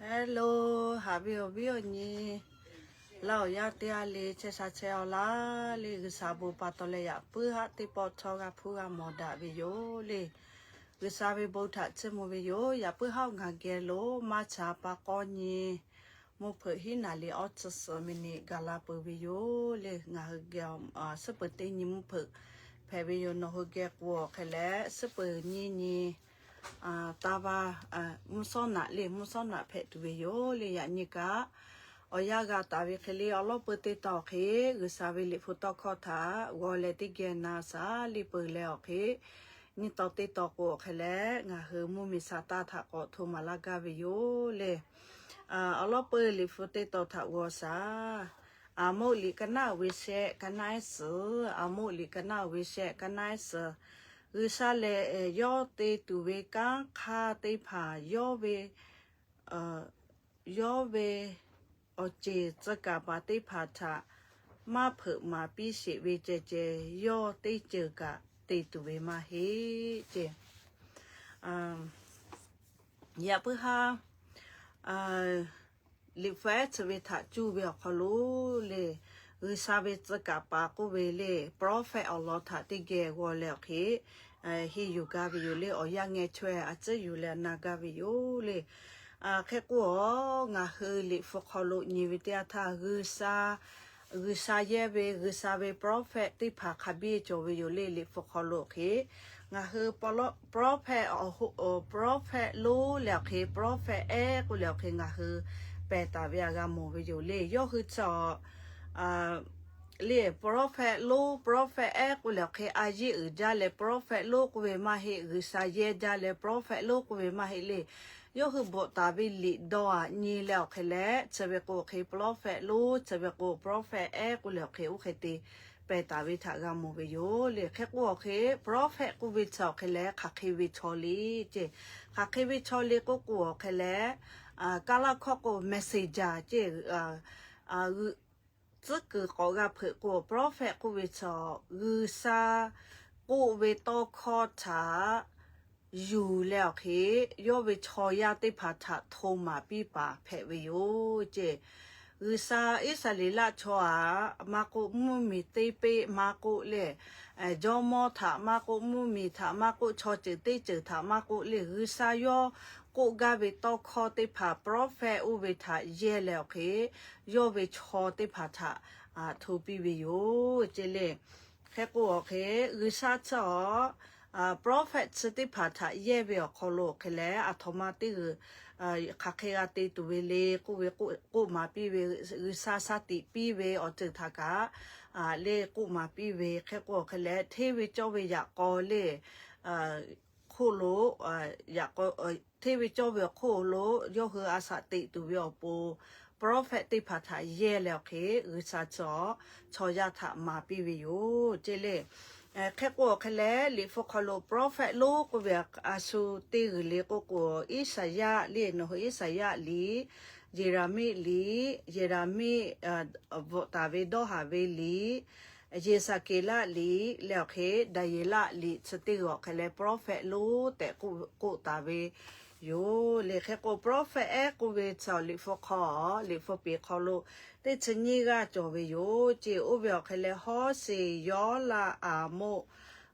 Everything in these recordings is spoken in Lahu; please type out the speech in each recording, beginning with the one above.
Hello, haꞈ ve awˬ viˉ awˬ nyi, laˇ awˬ yaˇ teˇ g'aˇ le, chehˇ sha chehˇ-aw laˇ le. G'uiˬsha bon pa taw leh yaꞈ puiˉ haˉ teˇ pawˆ htawˇ g'a hpuˇ g'a mawˬ daꞈ ve yoˬ le. G'uiˬsha ve bon htaꞈ chiˇ mvuh ve yoˬ. Yaꞈ puiˉ haˉ ngaˬ geh lo maˇ cha pa k'awˇ nyi mvuhˇ hpeuꞈ hiˉ naˍ liꞈ awˇ chi suhˍ miˬniꞈ gaˬ la peuˬ ve yoˬ le. Ngaˬ hui geh suhˉ peuˬ teˇ nyi mvuhˇ hpeuꞈ hpehꞈ ve yoˬ. Nawˬ hui geh k'o awˬ hk'e leh suhˉ peuˬ nyiˇ nyi taˇ vaˇ mvuhˇ shawˉ naꞈ le, mvuhˇ shawˉ naꞈ hpehꞈ tuˬ ve yoˬ le. Yaꞈ nyi kaꞈ awˬ yanˇ g'a taˍ ve hk'e le, awˬ lawˉ peu teˇ taw awˬ hk'e G'uiˬsha ve liꞈ hpu tawˇ hkawˇ htaꞈ g'aw leh teˇ geh na shaˍ le peuˬ leh awˬ hk'e, nyiˇ taw teˇ taw k'o awˬ hk'e leh ngaˬ hui mvuhˇmiˬ Saˍtanˍ htaꞈ k'awꞈ hto maˍ laˇ gaˇ ve yoˬ le. Awˬ lawˉ peu liꞈ hpu teˇ taw htaꞈ g'aw shaˍ. Aˍmoˆ liꞈ ka naˆ uiˍ ve shehˆ, ka naˆ ehˉ suhˍ, Aˍmoˆ liꞈ ka naˆ uiˍ ve shehˆ, ka naˆ ehˉ suhˍ. G'uiˬsha lehˬ yawˇ te tuˬ ve kanˉ hk'aˇ teˇ hpaˍ yawˇ ve yawˇ ve awˬ ceˬ tcuh kaˍ paˍ teˇ hpaˍ htaꞈ maˇ hpeuꞈ maˍ piˇ sheˍ ve ceh ceh, yawˇ teˇ ceuˬ kaꞈ te tuˬ ve maˇ heˆ ce. Yaꞈ puiˉ haˉ liꞈ hpu ehˉ chi ve htaꞈ cuˇ ve awˬ hk'aw lo le, G'uiˬsha ve tcuh kaˍ paˍ k'oˆ ve le, prophet awˬ lawn htaꞈ teˇ geh g'aw leh awˬ hk'e henˇ yuˬ gaˇ ve yoˬ le. Awˬ yanˇ ngeh chaweh a ciˉ yuˬ leh na gaˇ ve yoˬ le. Hk'e k'o, ngaˬ hui liꞈ hpu hk'aw lo nyi ve teˇ yanˇ htaˇ, G'uiˬsha, G'uiˬsha yehˇ ve G'uiˬsha ve prophet teˇ hpaˍ hk'a biˇ cawˬ ve yoˬ le. Liꞈ hpu hk'aw lo hk'e ngaˬ hui prophet, prophet lonˉ leh awˬ hk'e prophet ehˉ k'oˆ leh awˬ hk'e ngaˬ hui pehˬ taˍ ve a g'a mawˬ ve yoˬ le. Yawˇ hui chi le prophet lonˉ prophet ehˉ k'oˆ leh awˬ hk'e a yeˇ uiˍ jaˇ leh prophet lonˉ k'oˆ ve maˇ heˆ. G'uiˬsha yehˇ jaˇ leh prophet lonˉ k'oˆ ve maˇ heˆ le. Yawˇ hui bvuhꞈ taˍ ve liꞈ dawˇ aꞈ nyi leh awˬ hk'e leh, chi ve k'o awˬ hk'e prophet lonˉ, chi ve k'o prophet ehˉ k'oˆ leh awˬ hk'e oˇ hk'e te pehˬ taˍ ve htaꞈ g'a mawˬ ve yoˬ le. Hk'e k'o awˬ hk'e prophet k'oˆ ve chi awˬ hk'e leh hk'aˬ hk'e ve chaw le ce. Hk'aˬ hk'e ve chaw le k'oˆ k'o awˬ hk'e leh, Kaˇlaˇ hkawˇ k'o messenger ce. Tcuhˉ kuiˬ k'awꞈ g'a hpeuꞈ k'o, prophet k'oˆ ve chi G'uiˬsha k'oˆ ve tawˇ hkawˇ htaꞈ yuˬ leh awˬ hk'e yawˇ ve chaw yaˇ teˇ hpaˍ htaꞈ hto maˍ piˇ paˍ hpehꞈ ve yoˬ ce. G'uiˬsha Iˉsaˍreˍlaˆ chaw aꞈ maˇ k'oˆ, mvuhˇmiˬ teˇ peˆ maˇ k'oˆ leh, jawˇmawˇ htaꞈ maˇ k'oˆ, mvuhˇmiˬ htaꞈ maˇ k'oˆ, chaw ceuˬ teˇ ceuˬ htaꞈ maˇ k'oˆ leh, G'uiˬsha yawˇ k'oˆ gaˇ ve tawˇ hkawˇ teˇ hpaˍ prophet oˇ ve htaꞈ yehˇ leh awˬ hk'e yawˇ ve chaw teˇ hpaˍ htaꞈ hto piˇ ve yoˬ ce le. Hk'e k'o awˬ hk'e G'uiˬsha chi awˬ prophet chi teˇ hpaˍ htaꞈ yehˇ ve awˬ hk'aw lo awˬ hk'e leh, aˬ htoꞈ ma teˇ g'uiˬ hk'aˬ hk'e g'a te tuˬ ve le k'oˆ ve k'oˆ maˍ piˇ ve, G'uiˬsha shaˍ tiꞈ piˇ ve awˬ ceuˬ htaꞈ kaꞈ le k'oˆ maˍ piˇ ve. Hk'e k'o awˬ hk'e leh hteˇ ve cawˇ ve yaꞈ k'aw le hk'oˆ lo, hteˇ ve cawˇ ve awˬ hk'oˆ lo yawˇ hui a shaꞈ teꞈ tuˬ ve awˬ pon prophet teˇ hpaˍ htaꞈ yehˇ leh awˬ hk'e G'uiˬsha chi awˬ chaw yaˇ htaꞈ maˍ piˇ ve yoˬ ce le. Hk'e k'o awˬ hk'e leh liꞈ hpu hk'aw lo prophet lonˉ k'oˆ ve a shu teˇ g'uiˬ le k'oˆ k'o, Iˉsaˍyaˆ le, nawˬ hui Iˉsaˍyaˆ liꞈ, Yeˍraˍmiˆ liꞈ, Yeˍraˍmiˆ bvuhꞈ taˍ ve dawˇ haˍ ve liꞈ, Yeˍsaˍkeˍlaˆ liꞈ leh awˬ hk'e Daˍyeˍlaˆ liꞈ chi teˇ g'uiˬ awˬ hk'e leh prophet lonˉ tehꞈ k'oˆ taˍ ve yoˬ le. Hk'e k'o prophet ehˉ k'oˆ ve chi awˬ liꞈ hpu hk'aw, liꞈ hpu peˍ hk'aw lo teˇ chi nyiˇ g'aˇ cawˬ ve yoˬ ce. Oˇ ve awˬ hk'e leh Hawˇseˍ, Yawˇlaˆ, Aˍmoˆ,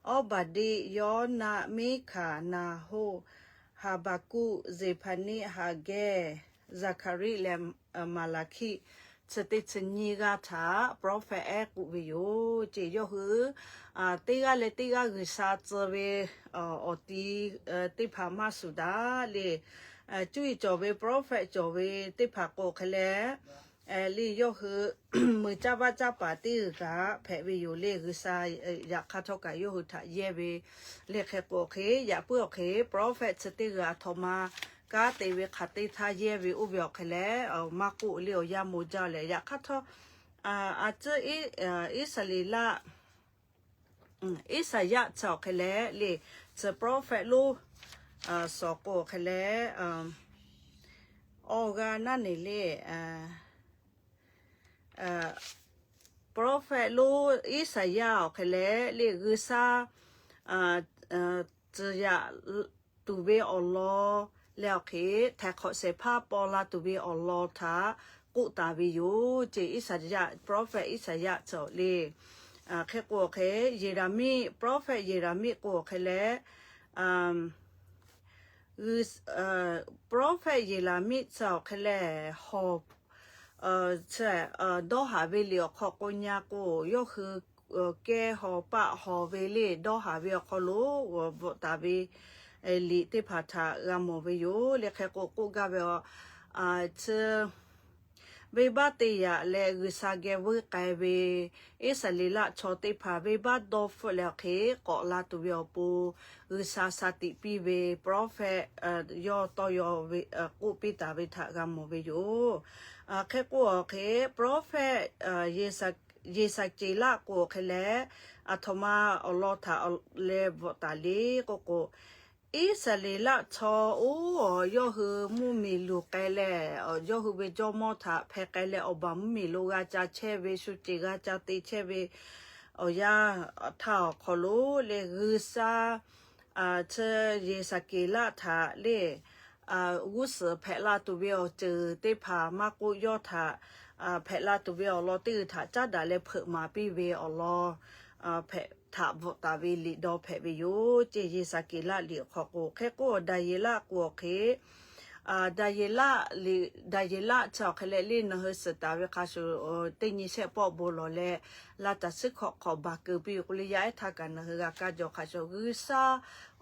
Awˇbaˍdiˆ, Yawˇnaˆ, Miˉhkaˍ, Naˍhoˆ, Haˍbaˍkuˆ, Zeˍhpaˍniˆ, Haˍgehˇ, Zaˍhkaˍriˆ leh Maˍlaˍhkiˆ chi teˇ chi nyiˇ g'aˇ htaꞈ prophet ehˉ k'oˆ ve yoˬ ce. Yawˇ hui teˇ g'aˇ leh teˇ g'aˇ G'uiˬsha tcuh ve awˬ ti teˇ hpaˍ maˇ shuˍ daꞈ le. Cuˇ yiˍ cawˬ ve prophet cawˬ ve teˇ hpaˍ k'o hk'e leh, le yawˇ hui meuˬ caˇ vaˇ caˇ paˍ teˇ g'uiˬ kaꞈ hpehꞈ ve yoˬ le. G'uiˬsha yaꞈ hk'aˇ htawˇ kaꞈ yawˇ hui htaꞈ yehˇ ve le. Hk'e k'o hk'e yaꞈ puiˉ awˬ hk'e prophet chi teˇ g'uiˬ aˬ htoꞈ ma kanˉ te ve hk'aˬ teˇ htaˇ yehˇ ve oˇ ve awˬ hk'e leh maˇ k'oˆ le. Awˬ yanˇ mo jaˇ leh yaꞈ hk'aˇ htawˇ a ciˉ Iˉsaˍreˍlaˆ Iˉsaˍyaˆ chi awˬ hk'e leh le, chi prophet lonˉ suhˍ k'o awˬ hk'e leh awˬ g'a naˉ neˬ le prophet lonˉ Iˉsaˍyaˆ awˬ hk'e leh le G'uiˬsha tcuh yaꞈ tuˬ ve awˬ lawn leh awˬ hk'e htaiˍ hk'awꞈ shehˍ hpaˇ paw la tuˬ ve awˬ lawn htaꞈ k'oˆ taˍ ve yoˬ ceˇ. Iˉsaˍyaˆ, prophet Iˉsaˍyaˆ cawˬ le. Hk'e k'o awˬ hk'e Yeˍraˍmiˆ, prophet Yeˍraˍmiˆ k'o awˬ hk'e leh, prophet Yeˍraˍmiˆ chi awˬ hk'e leh, dawˇ haˍ ve liꞈ awˬ hk'aw k'o nyi k'o, yawˇ hui kehˇ haw paˆ haw ve le, dawˇ haˍ ve awˬ hk'aw lo bvuhꞈ taˍ ve liꞈ teˇ hpaˍ htaꞈ g'a mawˬ ve yoˬ le. Hk'e k'o k'oˆ gaˇ ve, chi venˇbaˆ te yaꞈ leh G'uiˬsha geh vuiˇ k'ai ve Iˉsaˍreˍlaˆ chaw teˇ hpaˍ venˇbaˆ dawˇ hpfuhˆ leh awˬ hk'e k'awꞈ la tuˬ ve awˬ pon, G'uiˬsha sha tiꞈ piˇ ve prophet yawˇ tawˇ yaw ve k'oˆ piˇ taˍ ve htaꞈ g'a mawˬ ve yoˬ. Hk'e k'o awˬ hk'e prophet Yeˍsaˍkeˍlaˆ k'o awˬ hk'e leh, aˬ htoꞈ ma awˬ lawn htaꞈ leh bvuhꞈ taˍ le k'oˆ k'o, Iˉsaˍreˍlaˆ chaw oˇ, yawˇ hui mvuhˇmiˬ luˬ k'ai leh, yawˇ hui ve jawˇmawˇ htaꞈ hpeh k'ai leh awˬ baˬ mvuhˇmiˬ lo g'a ca chehˇ ve, shu ceˬ g'a ca te chehˇ ve awˬ yanˇ htaˇ awˬ hk'aw lo le G'uiˬsha chi Yeˍsaˍkeˍlaˆ htaꞈ le g'uˇ suhˍ hpehꞈ la tuˬ ve awˬ ceuˬ teˇ hpaˍ maˇ k'oˆ, yawˇ htaꞈ hpehꞈ la tuˬ ve awˬ lawn teˇ g'uiˬ htaꞈ caˉ daꞈ leh hpeuꞈ maˍ piˇ ve awˬ lawn hpehꞈ htaꞈ bvuhꞈ taˍ ve liꞈ dawˇ hpehꞈ ve yoˬ ceˇ. Yeˍsaˍkeˍlaˆ liꞈ awˬ hk'aw k'o hk'e k'o, Daˍyeˍlaˆ k'o awˬ hk'e, Daˍyeˍlaˆ liꞈ, Daˍyeˍlaˆ chi awˬ hk'e leh le, nawˬ hui suhˍ taˍ ve hk'a shuˍ teˇ nyi shehˆ pawˆ bon lawˬ leh, laˇ taˍ suhˉ hkawꞈ hk'awꞈ baˬ keu piˇ ve k'o le, yaˇ ehˉ htaˇ kaꞈ nawˬ hui g'a kaˇ jaw hk'a shuˍ, G'uiˬsha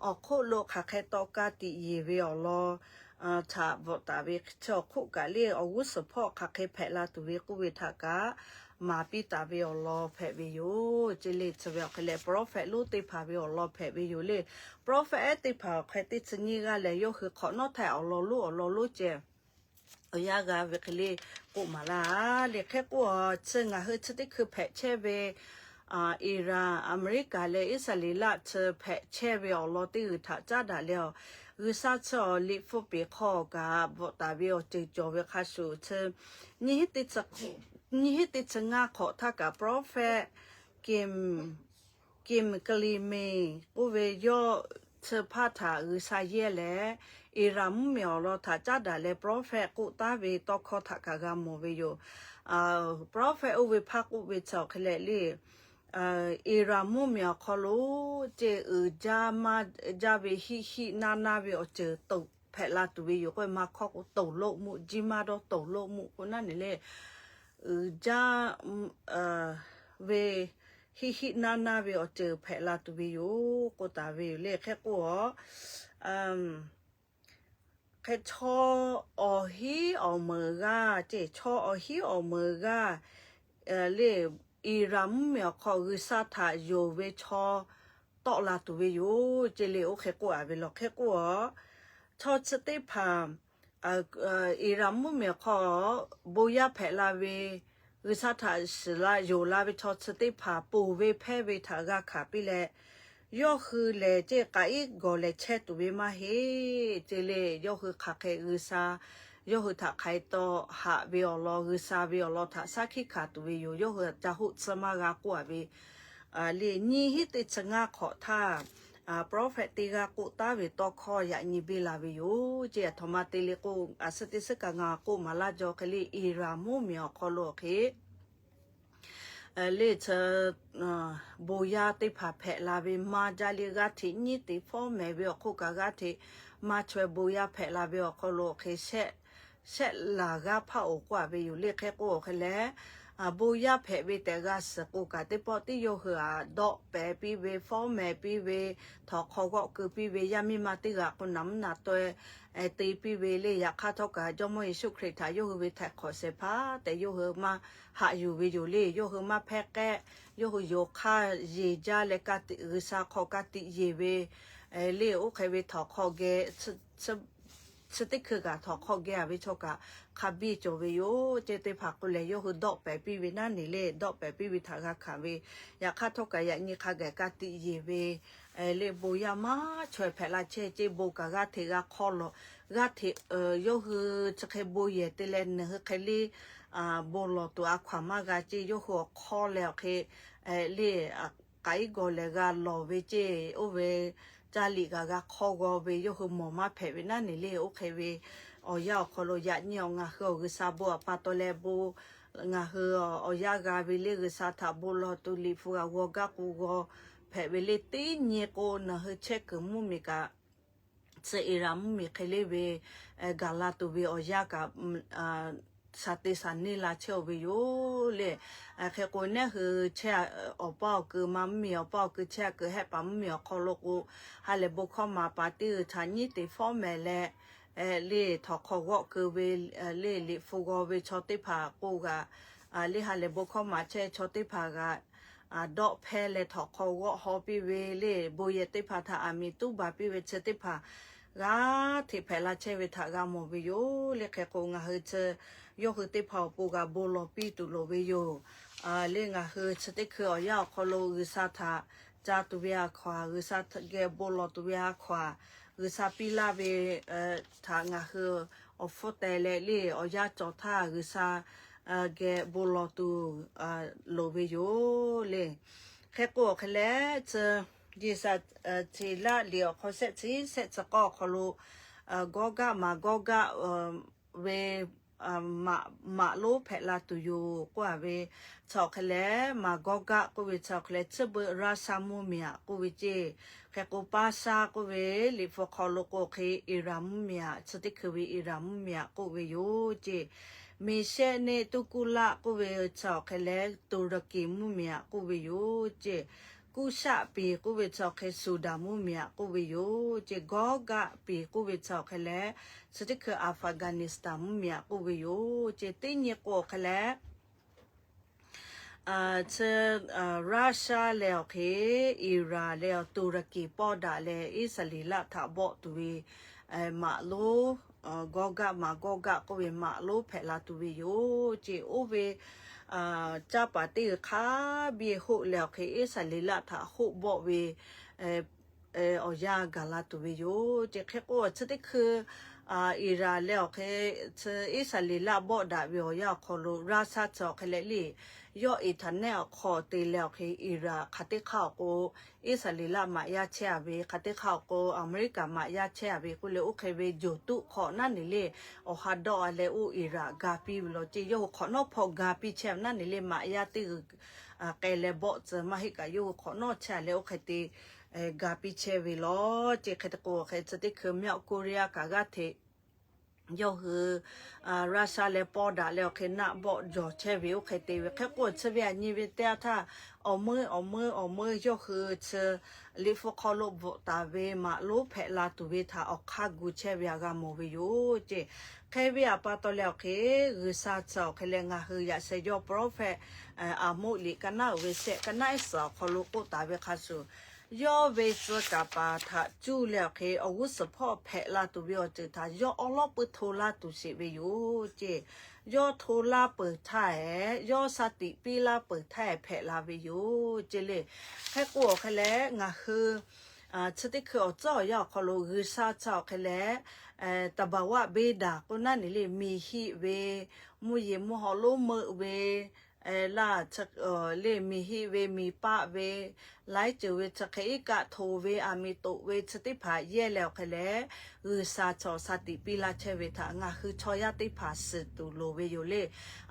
awˬ hk'oˆ lo hk'aˬ hk'e tawˇ kaˇ tiꞈ yeˬ ve awˬ lawn htaꞈ bvuhꞈ taˍ ve chi awˬ hk'oˆ kaꞈ le, awˬ g'uˇ suhˍ hpawˇ hk'aˬ hk'e hpehꞈ la tuˬ ve k'oˆ ve htaꞈ kaꞈ maˍ piˇ taˍ ve awˬ lawn hpehꞈ ve yoˬ ceˇ le. Chi ve awˬ hk'e leh prophet lonˉ teˇ hpaˍ ve awˬ lawn hpehꞈ ve yoˬ le. Prophet ehˉ teˇ hpaˍ awˬ hk'e teˇ chi nyiˇ g'aˇ lehˬ, yawˇ hui hk'awꞈ nawˉ htaiˇ awˬ lawn lonˉ awˬ lawn lonˉ ceh awˬ yanˇ g'a ve hk'e le k'oˆ maˍ laˇ le. Hk'e k'o, chi ngaˬ hui chi teˇ hkui hpehꞈ chehˇ ve Iran, America leh Iˉsaˍreˍlaˆ chi hpehꞈ chehˇ ve awˬ lawn teˇ g'uiˬ htaꞈ caˉ daꞈ leh, G'uiˬsha chi awˬ liꞈ hpu peˍ hk'aw kaꞈ bvuhꞈ taˍ ve awˬ ceuˬ cawˬ ve hk'a shuˍ, chi nyiˇ hinˉ teˇ chi ngaˇ hk'awꞈ htaˇ kaꞈ prophet Kim, Kim Kli Meˬ k'oˆ ve yawˇ chi hpaˇ htaꞈ G'uiˬsha yehˇ leh, Iran mvuhˇmiˬ awˬ lawn htaꞈ caˉ daꞈ leh prophet k'oˆ taˉ ve tawˇ hkawˇ htaꞈ kaꞈ g'a mawˬ ve yoˬ. Prophet oˇ ve hpaˇ k'oˆ ve chi awˬ hk'e leh le, Iran mvuhˇmiˬ awˬ hk'aw lo ceˇ uiˍ jaˇ maˇ jaˇ ve hiˆ hiˆ naˇ naˇ ve awˬ ceuˬ toˍ hpehꞈ la tuˬ ve yoˬ k'o, maˇ hkawˇ k'o toˍ loˆ muˆ, jiˇ maˇ dawˇ toˍ loˆ muˆ k'o naˉ neˬ le, uiˍ jaˇ ve hiˆ hiˆ naˇ naˇ ve awˬ ceuˬ hpehꞈ la tuˬ ve yoˬ k'oˆ taˍ ve yoˬ le. Hk'e k'o, hk'e chaw awˬ hinˉ awˬ meunˍ g'aˇ ceˇ, chaw awˬ hinˉ awˬ meunˍ g'aˇ le, Iran mvuhˇmiˬ awˬ hk'aw G'uiˬsha htaꞈ yonˍ ve chaw tawˆ la tuˬ ve yoˬ ceˇ le. Oˇ hk'e k'oˆ a ve law. Hk'e k'o, chaw chi teˇ hpaˍ Iran mvuhˇmiˬ awˬ hk'aw bon yaˇ hpehꞈ la ve, G'uiˬsha htaꞈ shiˍ la yonˍ la ve chaw chi teˇ hpaˍ ponˬ ve hpehˇ ve htaꞈ g'a hkanˍ piˇ leh, yawˇ hui lehˬ ceˇ k'aꞈ iˉ gawˬ lehˬ chehˇ tuˬ ve maˇ heˆ ceˇ le. Yawˇ hui hk'aˬ hk'e G'uiˬsha, yawˇ hui htaꞈ hk'aˬ hk'e taw haꞈ ve awˬ lawn, G'uiˬsha ve awˬ lawn htaꞈ shaˉ hkiˆ hkanˍ tuˬ ve yoˬ. Yawˇ hui ca hoˆ tcuhˇ maˇ g'a k'oˆ a ve le, nyiˇ hinˉ teˇ chi ngaˇ hk'awꞈ htaˇ, prophet teˇ g'aˇ k'oˆ taˉ ve tawˇ hkawˇ yaꞈ nyi biˇ la ve yoˬ ceˇ. Aˬ htoꞈ ma te le k'o, a suhˉ teˇ suhˉ kaꞈ ngaˬ k'oˆ maˍ laˇ jaw hk'e le, Iran mvuhˇmiˬ awˬ hk'aw lo awˬ hk'e le, bon yaˇ teˇ hpaˍ hpehꞈ la ve maˇ jaˇ le. G'aˇ hteꞈ nyiˉ te fawˉ mehˍ ve awˬ hk'oˆ kaꞈ g'aˇ hteꞈ maˇ chaweh bon yaˇ hpehꞈ la ve awˬ hk'aw lo awˬ hk'e shehˆ laˬ g'aˇ hpaˇ oˬ k'oˆ a ve yoˬ le. Hk'e k'o awˬ hk'e leh, bon yaˇ hpehꞈ ve tehꞈ g'a suhˍ k'o kaꞈ, teˇ pawˆ tiˉ yawˇ hui a dawˆ pehˍ piˇ ve, fawˉ mehˍ piˇ ve, htawnˍ hk'aw g'awˆ keu piˇ ve, yaˇ miˇ ma teˇ g'aꞈ k'o naˍ mvuhˇ naˍ taweh te piˇ ve le. Yaꞈ hk'aˇ htawˇ kaꞈ Jawˇmawˇ Yeˍsuˆ Hkriꞈ htaꞈ yawˇ hui ve htaiˍ hk'awꞈ shehˍ hpaˇ tehꞈ yawˇ hui maˇ haꞈ yuˬ ve yoˬ le. Yawˇ hui maˇ hpehˇ k'ehˆ, yawˇ hui yonˍ hk'aˇ yeˬ jaˇ leh ka tiꞈ G'uiˬsha hk'aw ka tiꞈ yeˬ ve le. Oˇ hk'e ve htawnˍ hk'aw geh chi teˇ hkui kaꞈ htawnˍ hk'aw geh a ve chaw kaꞈ hk'a biˇ cawˬ ve yoˬ ceˇ. Teˇ hpaˍ k'o lehˬ, yawˇ hui dawˆ pehˍ piˇ ve naˉ neˬ le, dawˆ pehˍ piˇ ve htaꞈ g'a hkanˍ ve, yaꞈ hk'aˇ htawˇ kaꞈ yaꞈ nyi hk'a gaˬ ka tiꞈ yeˬ ve le. Bon yaˇ maˇ chaweh hpehꞈ la chehˇ ceˇ. Bon kaꞈ g'aˇ hteꞈ g'a hk'aw lawˬ, g'aˇ hteꞈ yawˇ hui chi hk'e bon yehˬ te leh nawˬ hui hk'e le bon lawˬ tuˬ a hkaw aˬ maˇ g'a ceˇ. Yawˇ hui awˬ hk'aw leh awˬ hk'e le k'aꞈ iˉ gawˬ lehˬ g'a lawˬ ve ceˇ. Oˇ ve caˇ liꞈ kaꞈ g'a hk'awˇ g'aw ve yawˇ hui mawˬ maˇ hpehꞈ ve naˉ neˬ le. Oˇ hk'e ve awˬ yanˇ awˬ hk'aw lo yaꞈ nyi awˬ ngaˬ hui awˬ G'uiˬsha bon awˬ pa taw leh bon ngaˬ hui awˬ yanˇ g'a ve le G'uiˬsha htaꞈ bon lawˬ tuˬ liꞈ hpu g'a g'aw gaˇ k'o g'aw hpehꞈ ve le. Teˇ nyi k'o nawˬ hui chehˇ kuiˬ mvuhˇmiˬ kaꞈ chi Iran mvuhˇmiˬ hk'e le ve gaˬ la tuˬ ve awˬ yanˇ kaꞈ shaˍ te shaˍ neˇ la chehˇ-oˬ ve yoˬ le. Hk'e k'o neˉ hui chehˇ, awˬ paˇ awˬ kui ma mvuhˇmiˬ awˬ paˇ awˬ kui chehˇ kuiˬ hehˆ paˍ mvuhˇmiˬ awˬ hk'aw lo k'o, ha lehˬ bon hkawˇ maˍ paˍ teˇ g'uiˬ htaꞈ nyiˉ te fawˉ mehˍ leh, le htawnˍ hk'aw g'awˆ keu ve le liꞈ hpu g'aw ve chaw teˇ hpaˍ k'o g'aꞈ le ha lehˬ bon hkawˇ maˍ chehˇ chaw teˇ hpaˍ g'aꞈ dawˆ hpehˇ leh htawnˍ hk'aw g'awˆ haw piˇ ve le bon yehˬ teˇ hpaˍ htaꞈ aˬ miˍ tuˉ baˬ piˇ ve chi teˇ hpaˍ g'aˇ hteꞈ hpehꞈ la chehˇ ve htaꞈ g'a mawˬ ve yoˬ le. Hk'e k'o ngaˬ hui chi yawˇ hui teˇ hpaˍ awˬ pon g'a bon lawˬ piˇ tuˬ loˍ ve yoˬ. Le ngaˬ hui chi teˇ hkui awˬ yanˇ awˬ hk'aw lo G'uiˬsha htaꞈ ca tuˬ ve a hkaw-anˬ, G'uiˬsha geh bon lawˬ tuˬ ve a hkaw-anˬ, G'uiˬsha piˇ laˇ ve htaꞈ ngaˬ hui awˬ hpfuhˇ teh leh le awˬ yanˇ cawˬ htaˇ G'uiˬsha geh bon lawˬ tuˬ loˍ ve yoˬ le. Hk'e k'o awˬ hk'e leh chi Yeˍsaˍ ceˬ laˆ liꞈ awˬ hk'aw shehˆ chi shehˆ chi k'awˇ awˬ hk'aw lo Gawˇgaˆ Maˍgawˇgaˆ ve maꞈ lonˉ hpehꞈ la tuˬ yoˬ k'oˆ a ve, chi awˬ hk'e leh Maˍgawˇgaˆ k'oˆ ve chi awˬ hk'e leh chi beuꞈ Russia mvuhˇmiˬ aꞈ k'oˆ ve ceˇ. Hk'e k'o Persia k'oˆ ve liꞈ hpu hk'aw lo k'o hk'e Iran mvuhˇmiˬ aꞈ, chi teˇ hkui ve Iran mvuhˇmiˬ aꞈ k'oˆ ve yoˬ ceˇ. Meˍshehˆ neˆ Tuˇkuˇlaˆ k'oˆ ve chi awˬ hk'e leh Tuˍraˍkiˍ mvuhˇmiˬ aꞈ k'oˆ ve yoˬ ceˇ. Kuˇshaˆ piˍ k'oˆ ve chi awˬ hk'e Suˍdanˍ mvuhˇmiˬ aꞈ k'oˆ ve yoˬ ceˇ. Gawˇgaˆ piˍ k'oˆ ve chi awˬ hk'e leh chi teˇ hkui Afghanistan mvuhˇmiˬ aꞈ k'oˆ ve yoˬ ceˇ. Teˇ nyi k'o awˬ hk'e leh chi Russia leh awˬ hk'e Iran leh awˬ Tuˍraˍkiˍ pawˇ daꞈ leh Iˉsaˍreˍlaˆ htaꞈ bawˆ tuˬ ve maꞈ lonˉ, Gawˇgaˆ Maˍgawˇgaˆ k'oˆ ve maꞈ lonˉ hpehꞈ la tuˬ ve yoˬ ceˇ. Oˇ ve caˇ paˍ teˇ g'uiˬ hk'a biˇ hoˆ leh awˬ hk'e Iˉsaˍreˍlaˆ htaꞈ hoˆ bawˆ ve awˬ yanˇ gaˬ la tuˬ ve yoˬ ceˇ. Hk'e k'o chi teˇ hkui Iran leh awˬ hk'e chi Iˉsaˍreˍlaˆ bawˆ daꞈ ve awˬ yanˇ awˬ hk'aw lo Russia chi awˬ hk'e leh le yawˇ internet awˬ hk'aw te leh awˬ hk'e Iran hk'aˬ teˇ hk'aˇ awˬ k'o Iˉsaˍreˍlaˆ maꞈ yaˇ chehˇ a ve, hk'aˬ teˇ hk'aˇ awˬ k'o America maꞈ yaˇ chehˇ a ve k'oˆ leh oˇ hk'e ve joˬ tuˆ hk'awꞈ naˉ neˬ le awˬ ha dawˆ a leh oˇ Iran ga piˇ ve law ceˇ. Yawˇ hui hk'awꞈ nawˉ hpawˇ ga piˇ chehˇ a naˉ neˬ le maꞈ yaˇ teˇ g'uiˬ k'ai leh bawˆ tcuh maˇ heˆ kaꞈ yawˇ hui hk'awꞈ nawˉ chehˇ a leh oˇ hk'e te ga piˇ chehˇ ve law ceˇ. Hk'e te k'o hk'e chi teˇ hkui North Korea kaꞈ g'aˇ hteꞈ yawˇ hui Russia leh pawˇ daꞈ leh awˬ hk'e naˆ bawˆ jawˬ chehˇ ve oˇ hk'e te ve. Hk'e k'o chi ve aˬ nyi ve teˇ yanˇ htaˇ awˬ meuˇ awˬ meuˇ awˬ meuˇ yawˇ hui chi liꞈ hpu hk'aw lo bvuhꞈ taˍ ve maꞈ lonˉ hpehꞈ la tuˬ ve htaꞈ awˬ hk'aˇ gu chehˇ ve htaꞈ g'a mawˬ ve yoˬ ceˇ. Hk'e ve awˬ pa taw leh awˬ hk'e G'uiˬsha chi awˬ hk'e leh ngaˬ hui yaꞈ sheh yawˇ prophet Aˍmoˆ liꞈ ka naˉ uiˍ ve shehˆ ka naˉ ehˉ suhˍ awˬ hk'aw lo k'oˆ taˍ ve hk'a shuˍ, yawˇ ve tcuh kaˍ paˍ htaꞈ cuˇ leh awˬ hk'e awˬ g'uˇ suhˍ hpawˇ hpehꞈ la tuˬ ve awˬ ceuˬ htaꞈ yawˇ awˉ lawˉ puiˉ hto laˇ tuˬ sheˍ ve yoˬ ceˇ. Yawˇ hto laˇ peuˬ htaˇ ehˉ, yawˇ sha tiꞈ piˇ laˇ peuˬ htaˇ ehˉ hpehꞈ la ve yoˬ ceˇ le. Hk'e k'o awˬ hk'e leh ngaˬ hui chi teˇ hkui awˬ tcuhˉ awˬ yanˇ awˬ hk'aw lo G'uiˬsha chi awˬ hk'e leh သဘာဝဗေဒ k'oˆ naˉ neˬ le miˬ hiˆ ve, mvuhˇ yeˬ mvuhˇ haw lonˉ meuˆ ve, laˇ le miˬ hiˆ ve miˬ paˆ ve, laiˉ ceuˬ ve chi hk'e iˉ kaˆ hto ve aˬ miˍ toꞈ ve chi teˇ hpaˍ yehˇ leh awˬ hk'e leh G'uiˬsha chaw sha tiꞈ piˇ laˇ chehˇ ve htaꞈ ngaˬ hui chaw yaˇ teˇ hpaˍ shiˍ tuˬ loˍ ve yoˬ le.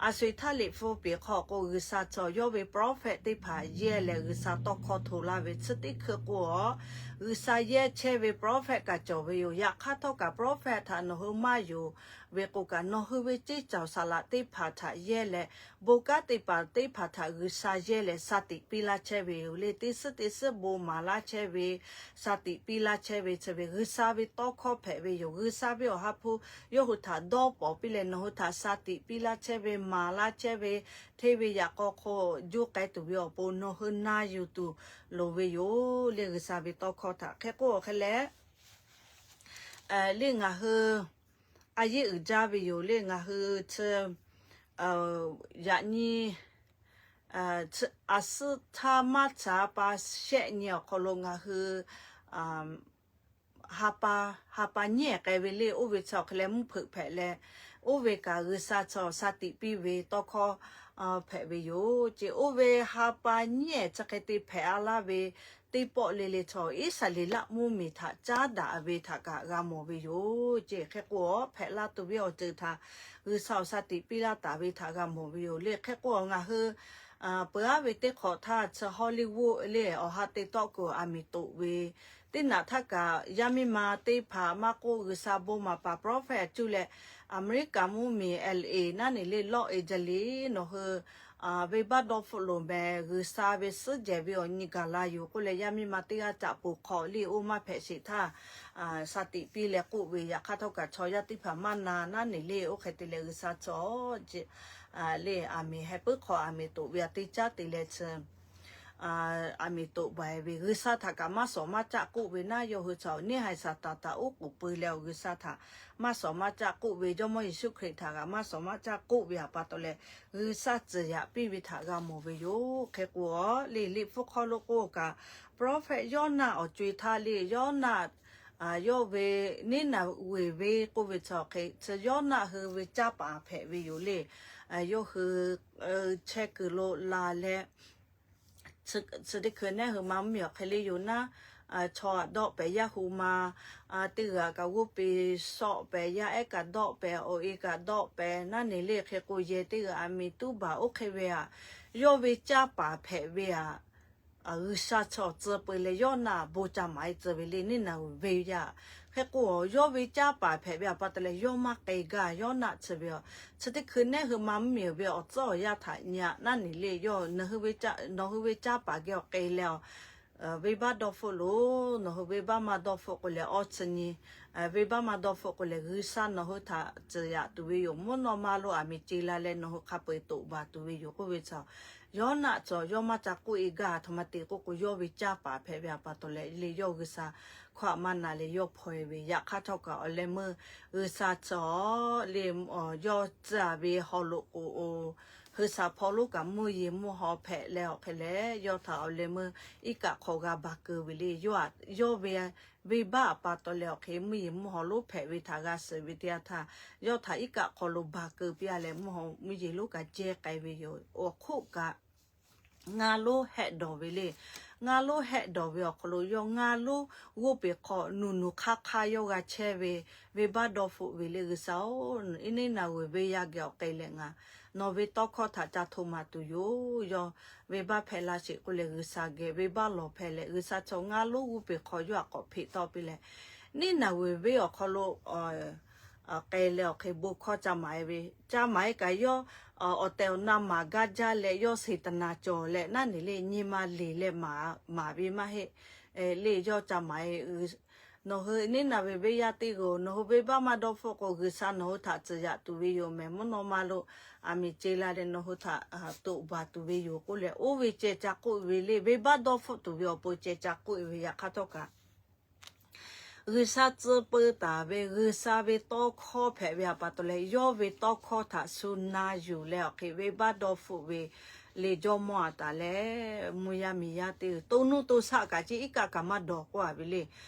Aˬ sho-eˬ htaˇ liꞈ hpu peˬ hk'aw k'o G'uiˬsha chaw yawˇ ve prophet teˇ hpaˍ yehˇ leh G'uiˬsha tawˇ hkawˇ hto laˇ ve chi teˇ hkui k'o a G'uiˬsha yehˇ chehˇ ve prophet kaꞈ cawˬ ve yoˬ. Yaꞈ hk'aˇ htawˇ kaꞈ prophet htaꞈ nawˬ hui maˇ yonˍ ve k'o kaꞈ nawˬ hui ve ceˇ cawˬ saˍ laꞈ teˇ hpaˍ htaꞈ yehˇ leh bon kanˉ teˇ hpaˍ teˇ hpaˍ htaꞈ G'uiˬsha yehˇ leh sha tiꞈ piˇ laˇ chehˇ ve yoˬ le. Teˇ suhˉ teˇ suhˉ bon maˍ laˇ chehˇ ve, sha tiꞈ piˇ laˇ chehˇ ve chi ve G'uiˬsha ve tawˇ hkawˇ hpehꞈ ve yoˬ. G'uiˬsha ve awˬ ha hpu yawˇ hui htaꞈ dawˇ pawˍ piˇ leh nawˬ hui htaꞈ sha tiꞈ piˇ laˇ chehˇ ve, maˍ laˇ chehˇ ve, hteˇ ve yaꞈ k'aw hk'aw juˇ k'ai tuˬ ve awˬ pon nawˬ hui na yuˬ tuˬ loˍ ve yoˬ le. G'uiˬsha ve tawˇ hkawˇ htaꞈ hk'e k'o awˬ hk'e leh le ngaˬ hui a yeˇ uiˍ jaˇ ve yoˬ le. Ngaˬ hui chi yaꞈ nyi a suhˉ htaˇ maˇ caˍ pa shehˆ nyi awˬ hk'aw lo ngaˬ hui ha pa, ha pa nyiˉ k'ai ve le. Oˇ ve chi awˬ hk'e leh mvuhˇ hpeuꞈ hpehꞈ leh, oˇ ve kaꞈ G'uiˬsha chi awˬ sha tiꞈ piˇ ve tawˇ hkawˇ hpehꞈ ve yoˬ. Chi oˇ ve ha pa nyiˉ chi hk'e te hpehꞈ a laˇ ve teˇ pawˆ le le chaw Iˉsaˍreˍlaˆ mvuhˇmiˬ htaꞈ caˉ daꞈ ve htaꞈ kaꞈ g'a mawˬ ve yoˬ. Chi hk'e k'o, hpehꞈ la tuˬ ve awˬ ceuˬ htaꞈ G'uiˬsha awˬ sha tiꞈ piˇ laˇ taˍ ve htaꞈ g'a mawˬ ve yoˬ le. Hk'e k'o, ngaˬ hui peuˬ aˉ ve teˇ hk'awꞈ htaˇ chi Hollywood le awˬ ha te tawˆ k'o, aˬ miˍ toꞈ ve teˇ naꞈ htaˇ kaꞈ, yaˇ miˇ ma teˇ hpaˍ maˇ k'oˆ, G'uiˬsha bon maˍ paˍ prophet cuˇ leh, America mvuhˇmiˬ L A naˉ neˬ le Los Angeles nawˬ hui venˇbaˆ dawˇ hpfuhˆ loˍ meh, G'uiˬsha ve suhˉ jehˬ ve awˬ nyi gaˬ la yoˬ k'oˆ leh, yaˇ miˇ ma teˇ g'aˇ caꞈ poˬ hk'aw le oˇ maˇ hpehꞈ sheˍ htaˇ, sha tiꞈ piˇ leh k'oˆ ve, yaꞈ hk'aˇ htawˇ kaꞈ chaw yaˇ teˇ hpaˍ maˇ na naˉ neˬ le. Oˇ hk'e te leh G'uiˬsha chaw le aˬ miˍ heh puiˉ hk'aw aˬ miˍ toꞈ ve aꞈ teˇ caˉ te leh chi aˬ miˍ toꞈ baˬ e ve G'uiˬsha htaꞈ kaꞈ maˇ shawˍ maˇ caˆ k'oˆ ve naˉ, yawˇ hui chaw neˇ haiˬ Saˍtanˍ htaꞈ oˉ k'oˍ pui leh awˬ G'uiˬsha htaꞈ maˇ shawˍ maˇ caˆ k'oˆ ve, Jawˇmawˇ Yeˍsuˆ Hkriꞈ htaꞈ kaꞈ maˇ shawˍ maˇ caˆ k'oˆ ve aꞈ pa taw leh, G'uiˬsha tcuhˍ yaꞈ piˇ ve htaꞈ g'a mawˬ ve yoˬ. Hk'e k'o, le Liꞈ hpu hk'aw lo k'oˆ kaꞈ, prophet Yawˇnaˆ awˬ co-e htaˇ le, Yawˇnaˆ yawˇ ve Niˉnaˍveˍ venˇ k'oˆ ve chi awˬ hk'e chi Yawˇnaˆ hui ve caˇ paˍ hpehꞈ ve yoˬ le. Yawˇ hui chehˇ kuiˬ lo laˬ leh, chi teˇ hkui nehˉ hui ma mvuhˇmiˬ awˬ hk'e le yoˬ naˉ, chaw aꞈ dawˆ pehˍ yaˇ hu ma, teˇ g'aˇ kaꞈ g'oˇ peˬ shawˆ pehˍ, yaˇ ehˉ kaꞈ dawˆ pehˍ, awˬ e kaꞈ dawˆ pehˍ naˉ neˬ le. Hk'e k'o, yehˬ teˇ g'aˇ aˬ miˍ tuˉ baˬ oˇ hk'e ve aꞈ, yawˇ ve caˇ paˍ hpehꞈ ve aꞈ, G'uiˬsha chaw tcuh peu leh Yawˇnaˆ bon ca maˍ e tcuh ve le Niˉnaˍveˍ venˇ yaˇ. Hk'e k'o, yawˇ ve caˇ paˍ hpehꞈ ve aꞈ pa taw leh yawˇ maˇ k'ai gaˇ Yawˇnaˆ chi ve aꞈ. Chi teˇ hkui nehˉ hui ma mvuhˇmiˬ ve awˬ tcuhˉ awˬ yaˇ htaꞈ nyi aꞈ naˉ neˬ le, yawˇ nawˬ hui ve caˇ paˍ geh awˬ k'ai leh, venˇbaˆ dawˇ hpfuhˆ loˬ, nawˬ hui venˇbaˆ maˇ dawˇ hpfuhˆ k'o leh awˇ chi nyi, venˇbaˆ maˇ dawˇ hpfuhˆ k'o leh G'uiˬsha nawˬ hui htaꞈ tcuhˍ yaꞈ tuˬ ve yoˬ. Mvuhˇ naw ma lo aˬ miˍ ce la leh nawˬ hui hk'a peu-eˬ toꞈ baˬ tuˬ ve yoˬ k'oˆ ve chi, Yawˇnaˆ chi yawˇ maˇ ca k'oˆ e gaˇ, aˬ htoꞈ ma te k'oˆ k'o, yawˇ ve caˇ paˍ hpehꞈ ve aꞈ pa taw leh le yawˇ G'uiˬsha hkawˇ aꞈ maˇ na leh yawˇ hpaw e ve. Yaꞈ hk'aˇ htawˇ kaꞈ awˬ leh meuˇ G'uiˬsha chi le yawˇ tcuh ve haw loꞈ k'o, G'uiˬsha hpawˇ lonˉ kaꞈ mvuhˇ yeˬ mvuhˇ haw hpehꞈ leh awˬ hk'e leh, yawˇ htaꞈ awˬ leh meuˇ iˉ kaˆ hk'aw g'a baˬ keu ve le. Yawˇ ve venˇbaˆ aꞈ pa taw leh awˬ hk'e mvuhˇ yeˬ mvuhˇ haw lonˉ hpehꞈ ve htaꞈ g'a suhˍ ve teˇ yanˇ htaˇ, yawˇ htaꞈ iˉ kaˆ hk'aw lo baˬ keu piˇ a leh mvuhˇ yeˬ lonˉ kaꞈ jehˇ k'ai ve yoˬ. Awˬ hk'oˆ kaꞈ ngaˇ lonˉ hehˆ dawˬ ve le. Ngaˇ lonˉ hehˆ dawˬ ve awˬ hk'aw lo yawˇ ngaˇ lonˉ g'oˇ peˬ hk'aw nuˬ nuˬ hk'aˇ hk'aˇ yawˇ g'a chehˇ ve, venˇbaˆ dawˇ hpfuhˆ ve le. G'uiˬsha-oˬ, Niˉnaˍveˍ venˇ yaˇ geh awˬ k'ai leh ngaˬ nawˬ ve tawˇ hkawˇ htaꞈ ca hto maˍ tuˬ yoˬ. Yawˇ venˇbaˆ hpehꞈ la sheˍ k'oˆ leh G'uiˬsha geh venˇbaˆ lawˬ hpehꞈ leh, G'uiˬsha chaw ngaˇ lonˉ g'oˇ peˬ hk'aw yawˇ aꞈ k'awꞈ hpeꞈ tawˆ piˇ leh, Niˉnaˍveˍ venˇ awˬ hk'aw lo k'ai leh awˬ hk'e bon hkawˇ ca maˍ e ve, ca maˍ e kaꞈ yawˇ awˬ tehˬ awˬ na maˍ gaˇ jaˇ leh yawˇ Saˍtanˍ cawˬ leh naˉ neˬ le nyi ma leˬ leh maˍ ve maˇ heˆ. Le yawˇ ca maˍ e, nawˬ hui Niˉnaˍveˍ venˇ yaˇ teˇ g'aˇ-oˬ, nawˬ hui venˇbaˆ maˇ dawˇ hpfuhˆ k'o, G'uiˬsha nawˬ hui htaꞈ tcuhˍ yaꞈ tuˬ ve yoˬ mehˬ. Mvuhˇ naw ma lo aˬ miˍ ce la leh nawˬ hui htaꞈ toꞈ baˬ tuˬ ve yoˬ k'oˆ leh, oˇ ve ceh ca k'oˆ ve le. Venˇbaˆ dawˇ hpfuhˆ tuˬ ve awˬ pon ceh ca k'oˆ ve. Yaꞈ hk'aˇ htawˇ kaꞈ G'uiˬsha tcuh peu taˍ ve G'uiˬsha ve tawˇ hkawˇ hpehꞈ ve aꞈ pa taw leh, yawˇ ve tawˇ hkawˇ htaꞈ shu na yuˬ leh awˬ hk'e venˇbaˆ dawˇ hpfuhˆ ve le jawˇmawˇ aꞈ taˍ leh mvuhˇ yaˇ miˬ yaˇ teˇ g'aˇ to nuˇ to shaˆ kaꞈ ceˇ iˉ kaˆ kaꞈ maˇ dawˬ k'oˆ a ve le.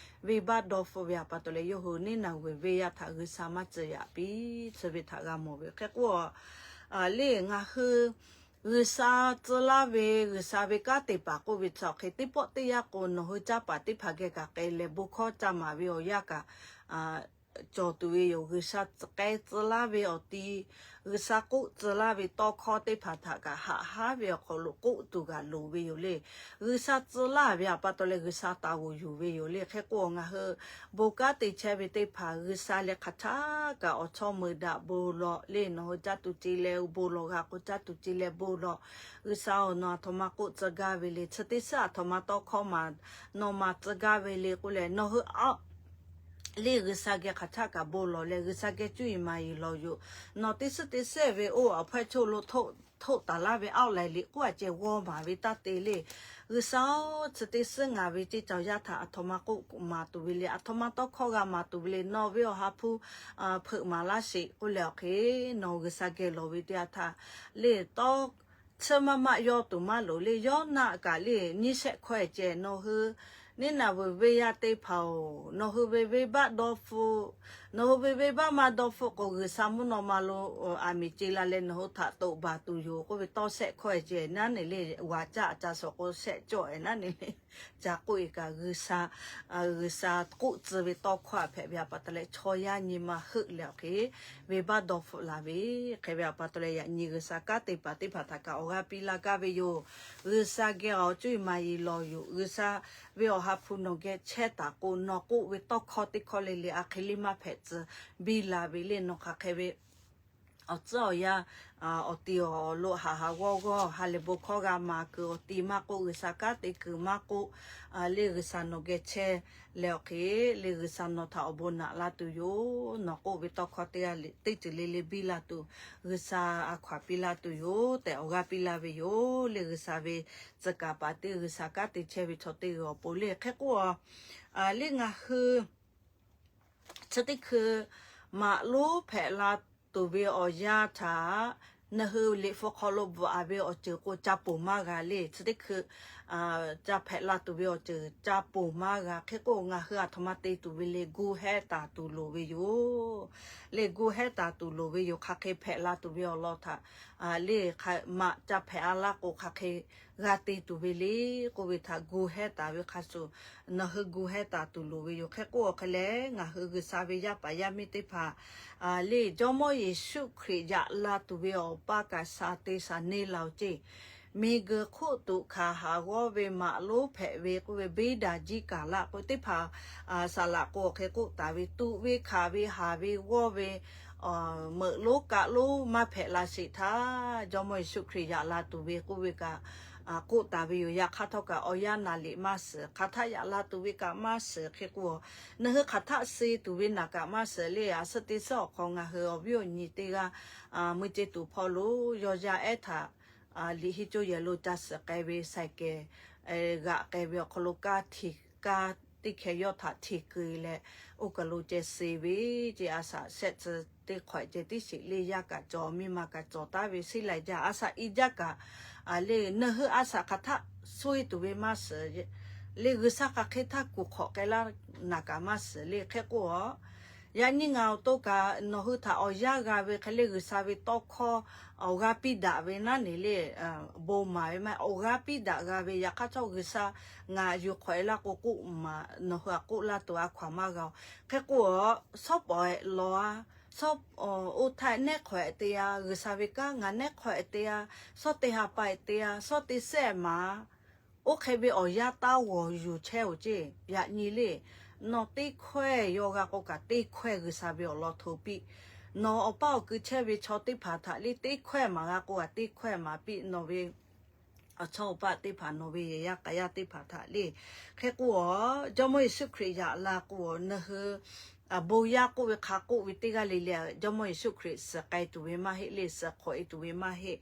Venˇbaˆ dawˇ hpfuhˆ ve aꞈ pa taw leh yawˇ hui Niˉnaˍveˍ venˇ yaˇ htaꞈ G'uiˬsha maˇ tcuhˍ yaꞈ piˇ tcuh ve htaꞈ g'a mawˬ ve. Hk'e k'o, le ngaˬ hui G'uiˬsha tcuh laˇ ve G'uiˬsha ve kanˉ te paˍ k'oˆ ve chi awˬ hk'e teˇ pawˆ teˇ yanˇ k'o nawˬ hui caˇ paˍ teˇ hpaˍ geh kaꞈ k'ai leh bon hkawˇ ca maˍ ve awˬ yanˇ kaꞈ cawˬ tuˬ ve yoˬ. G'uiˬsha k'ai tcuh laˇ ve awˬ ti, G'uiˬsha k'oˆ tcuh laˇ ve tawˇ hkawˇ teˇ hpaˍ htaꞈ kaꞈ haꞈ haˉ ve awˬ hk'aw lo k'oˆ tuˬ kaꞈ loˍ ve yoˬ le. G'uiˬsha tcuh laˇ ve aꞈ pa taw leh G'uiˬsha taˍ g'oˍ yuˬ ve yoˬ le. Hk'e k'o ngaˬ hui bon kanˉ te chehˇ ve teˇ hpaˍ G'uiˬsha leh hk'aˬ htaˇ kaꞈ awˬ chawˇ meuꞈ daꞈ bon lawˬ le. Nawˬ hui caˇ tuˬ ce leh bon lawˬ g'a k'o caˇ tuˬ ce leh bon lawˬ. G'uiˬsha-oˬ, nawˬ aˬ htoꞈ ma k'oˆ tcuh gaˇ ve le. Chi teˇ suhˉ aˬ htoꞈ ma tawˇ hkawˇ maˍ nawˬ maˍ tcuh gaˇ ve le k'oˆ leh, nawˬ hui a le G'uiˬsha geh hk'aˬ htaˇ kaꞈ bon lawˬ leh G'uiˬsha geh cuˇ yiˍ maˍ yiˍ lawˬ yoˬ. Nawˬ teˇ suhˉ teˇ suhˉ ve oˇ awˬ hpawehˇ choˇ lo htoˆ taˍ laˇ ve aˉ laiˬ liꞈ k'oˆ a ceh g'aw maˍ ve taˇ te le. G'uiˬsha-oˬ, chi teˇ suhˉ ngaˬ ve ceˇ cawˬ yaˇ htaꞈ aˬ htoꞈ ma k'oˆ maˍ tuˬ ve le, aˬ htoꞈ ma tawˇ hkawˇ g'a maˍ tuˬ ve le. Nawˬ ve awˬ ha hpu hpeuꞈ maˍ laˇ sheˍ k'oˆ leh awˬ hk'e nawˬ G'uiˬsha geh lawˬ ve teˇ yanˇ htaˇ le tawˇ tsuhˇ maˇ maˆ yawˇ tuˬ maˇ loˍ le. Yawˇnaˆ kaꞈ le nyiˇ shehˆ hkawehˇ ceh nawˬ hui Neˇ naˬ veuˬ venˇ yaˇ teˇ hpaˍ-oˬ, nawˬ hui ve venˇbaˆ dawˇ hpfuhˆ, nawˬ hui ve venˇbaˆ maˇ dawˇ hpfuhˆ k'o, G'uiˬsha mvuhˇ naw ma lo aˬ miˍ ce la leh nawˬ hui htaꞈ toꞈ baˬ tuˬ yoˬ k'oˆ ve tawˇ shehˆ hkawˇ-e ce naˉ neˬ le, g'aꞈ caˇ a ca shawˍ k'o shehˆ cawˇ-e naˉ neˬ le, ca k'oˆ-e kaꞈ G'uiˬsha, G'uiˬsha k'oˆ tcuh ve tawˇ hkawˇ a hpehꞈ ve a pa taw leh chaw yaˇ nyi ma heuˆ leh awˬ hk'e, venˇbaˆ dawˇ hpfuhˆ la ve, hk'e ve a pa taw leh yaꞈ nyi G'uiˬsha kanˉ te paˍ teˇ hpaˍ htaꞈ kaꞈ awˬ g'aˇ piˇ laˇ gaˇ ve yoˬ. G'uiˬsha geh awˬ cuˇ yiˍ maˍ yiˍ lawˬ yoˬ. G'uiˬsha ve awˬ ha hpu nawˬ geh chehˇ taˍ k'o, nawˬ k'oˆ ve tawˇ hkawˇ teˇ hkawˇ le le a hk'e liˇ maˇ hpehꞈ tcuh biˇ la ve le, nawˬ hk'aˬ hk'e ve awˬ tcuhˉ awˬ yanˇ, awˬ ti awˬ lo haꞈ haꞈ g'awˇ g'awˇ ha lehˬ bon hkawˇ g'a maˍ kuiˬ awˬ ti maˇ k'oˆ, G'uiˬsha kanˉ te kuiˬ maˇ k'oˆ, le G'uiˬsha nawˬ geh chehˇ leh awˬ hk'e, le G'uiˬsha nawˬ htaꞈ awˬ bon naꞈ laˇ tuˬ yoˬ. Nawˬ k'oˆ ve tawˇ hkawˇ teˇ g'aˇ teˇ ceuˬ le le biˇ la tuˬ, G'uiˬsha a hkaw aˬ piˇ laˇ tuˬ yoˬ tehꞈ awˬ g'aˇ piˇ laˇ ve yoˬ. Le G'uiˬsha ve tcuh kaˍ paˍ teˇ G'uiˬsha kanˉ te chehˇ ve chaw teˇ g'aˇ awˬ pon le hk'e k'oˆ a, le ngaˬ hui chi teˇ hkui maꞈ lonˉ hpehꞈ la tuˬ ve awˬ yanˇ htaꞈ, ngaˬ hui liꞈ hpu hk'aw lo bvuhꞈ a ve awˬ ceuˬ k'o ca ponˬ maˇ g'a le. Chi teˇ hkui ca hpehꞈ la tuˬ ve awˬ ceuˬ ca ponˬ maˇ g'a. Hk'e k'o ngaˬ hui aˬ htoꞈ ma te tuˬ ve le, gu hehˇ taˍ tuˬ loˍ ve yoˬ. Le gu hehˇ taˍ tuˬ loˍ ve yoˬ. Hk'aˬ hk'e hpehꞈ la tuˬ ve awˬ lawn htaꞈ le, maꞈ ca hpehꞈ a laˇ k'o hk'aˬ hk'e g'a te tuˬ ve le k'oˆ ve htaꞈ gu hehˇ taˍ ve hk'a shuˍ, ngaˬ hui gu hehˇ taˍ tuˬ loˍ ve yoˬ. Hk'e k'oˆ awˬ hk'e leh ngaˬ hui G'uiˬsha ve yaˇ paˍ yaˇ miˇ teˇ hpaˍ le Jawˇmawˇ Yeˍsuˆ Hkriꞈ yaꞈ la tuˬ ve awˬ paˇ kaꞈ shaˍ te shaˍ neˇ la-oˬ ceˇ. Miˬguiˬ hk'oˆ tuꞈ hkanˍ haˍ g'awˇ ve maꞈ lonˉ hpehꞈ ve k'oˆ ve, beˇ daˍ jiˇ kaˍ laˆ k'oˆ teˇ hpaˍ saˍ laꞈ k'o awˬ hk'e k'oˆ taˍ ve, tuꞈ ve hkanˍ ve haˍ ve g'awˇ ve meuꞈ lonˉ kaˆ lonˉ maˇ hpehꞈ la sheˍ htaˇ, Jawˇmawˇ Yeˍsuˆ Hkriꞈ yaꞈ la tuˬ ve k'oˆ ve kaꞈ k'oˆ taˍ ve yoˬ. Yaꞈ hk'aˇ htawˇ kaꞈ awˬ yanˇ naˍ liꞈ maˇ suhˍ, hk'aˬ htaˆ yaꞈ la tuˬ ve kaꞈ maˇ suhˍ. Hk'e k'o, ngaˬ hui hk'aˬ htaˆ suh tuˬ ve naˍ kaꞈ maˇ suhˍ le. A suhˉ teˇ suhˉ awˬ hk'aw ngaˬ hui awˬ viˉ awˬ nyi teˇ g'aˇ mui ce tuˬ hpawˇ lo yawˇ yaˇ ehˉ htaꞈ liꞈ henˇ coˇ yehˬ lo ca suhˍ k'ai ve saiˍ kehˬ g'aꞈ k'ai ve awˬ hk'aw lo kaˇ hteˇ kaˇ teˇ hkeh yawˇ htaꞈ hteˇ keu leh, oˇ kaˬ lo ceh suh ve ceˇ. A shaꞈ shehˆ tcuh teˇ hk'awꞈ ceh tiˉ sheˍ le. Yaˇ kaꞈ cawˬ, miˇ ma kaꞈ cawˬ, taˉ ve suhˉ laiˬ jaˇ. A shaꞈ i jaˇ kaꞈ le, ngaˬ hui a shaꞈ hk'aˬ htaˆ suh tuˬ ve maˇ suhˍ le. G'uiˬsha hk'aˬ hk'e htaˇ kuˬ hk'awꞈ k'ai laˇ naˍ kaꞈ maˇ suhˍ le. Hk'e k'o, yaꞈ nyi ngaˬ awˬ to kaꞈ nawˬ hui htaꞈ awˬ yanˇ g'a ve hk'e le, G'uiˬsha ve tawˇ hkawˇ awˬ g'aˇ piˇ daꞈ ve naˉ neˬ le, bon maˍ ve maˇ heˆ, awˬ g'aˇ piˇ daꞈ g'a ve. Yaꞈ hk'aˇ htawˇ G'uiˬsha ngaˬ yuˬ hk'awꞈ e laˇ k'o k'oˆ maˍ, nawˬ hui htaꞈ k'oˆ laˇ tuˬ a hkaw aˬ maˇ g'a-oˬ. Hk'e k'o, shawˉ pawˍ ehˍ lawˬ a, shawˉ, oˇ htaˇ nehˉ hk'awꞈ ehˍ te a, G'uiˬsha ve kanˉ ngaˬ nehˉ hk'awꞈ ehˍ te a, shawˉ teˇ ha pa ehˍ te a, shawˉ teˇ sehˉ maˍ a, oˇ hk'e ve awˬ yanˇ taˇ g'awˬ yuˬ chehˇ-oˬ ceˇ. Yaꞈ nyi le, nawˬ teˇ hkawehˇ yawˇ g'a k'o kaꞈ teˇ hkawehˇ G'uiˬsha ve awˬ lawn hto piˇ. Nawˬ awˬ paˇ awˬ kui chehˇ ve chaw teˇ hpaˍ htaꞈ le teˇ hkawehˇ maˍ g'a k'o kaꞈ teˇ hkawehˇ maˍ piˇ. Nawˬ ve awˬ chawˇ awˬ paˆ teˇ hpaˍ, nawˬ ve yehˬ yaˇ k'a yaˇ teˇ hpaˍ htaꞈ le. Hk'e k'o, Jawˇmawˇ Yeˍsuˆ Hkriꞈ yaꞈ la k'o, ngaˬ hui bon yaˇ k'oˆ ve hk'a k'oˆ ve teˇ g'aˇ le le, Jawˇmawˇ Yeˍsuˆ Hkriꞈ suhˍ k'ai tuˬ ve maˇ heˆ le, suhˍ hk'awꞈ e tuˬ ve maˇ heˆ.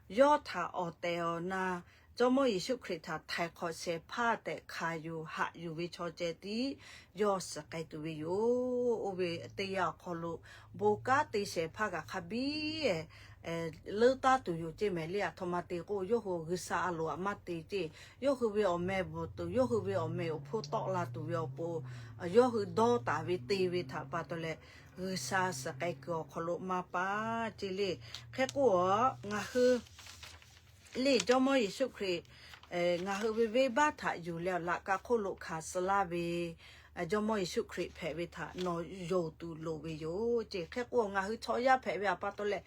Yawˇ htaꞈ awˬ tehˬ awˬ na, Jawˇmawˇ Yeˍsuˆ Hkriꞈ htaꞈ htaiˍ hk'awꞈ shehˍ hpaˇ tehꞈ hkanˍ yuˬ haꞈ yuˬ ve chaw ceh tiˉ yawˇ suhˍ k'ai tuˬ ve yoˬ. Oˇ ve teˇ yanˇ awˬ hk'aw lo bon kanˉ te shehˍ hpaˇ kaꞈ hk'a biˉ leuˉ taˉ tuˬ yoˬ ceˇ mehˍ le. Aˬ htoꞈ ma te k'o, yawˇ hui G'uiˬsha a loˍ htaꞈ maˇ te ceˇ. Yawˇ hui ve awˬ meh bvuhˬ tuˬ, yawˇ hui ve awˬ meh awˬ hponˇ tawˆ la tuˬ ve awˬ pon, yawˇ hui dawˇ taˍ ve te ve htaꞈ pa taw leh, G'uiˬsha suhˍ k'ai kuiˬ awˬ hk'aw lo maˇ paˇ ceˇ le. Hk'e k'o, ngaˬ hui le Jawˇmawˇ Yeˍsuˆ Hkriꞈ ngaˬ hui ve venˇbaˆ htaꞈ yuˬ leh laꞈ ka hk'oˆ lo hkanˍ suh laˇ ve Jawˇmawˇ Yeˍsuˆ Hkriꞈ hpehꞈ ve htaꞈ nawˬ yonˍ tuˬ loˍ ve yoˬ ceˇ. Hk'e k'o, ngaˬ hui chaw yaˇ hpehꞈ ve aꞈ pa taw leh,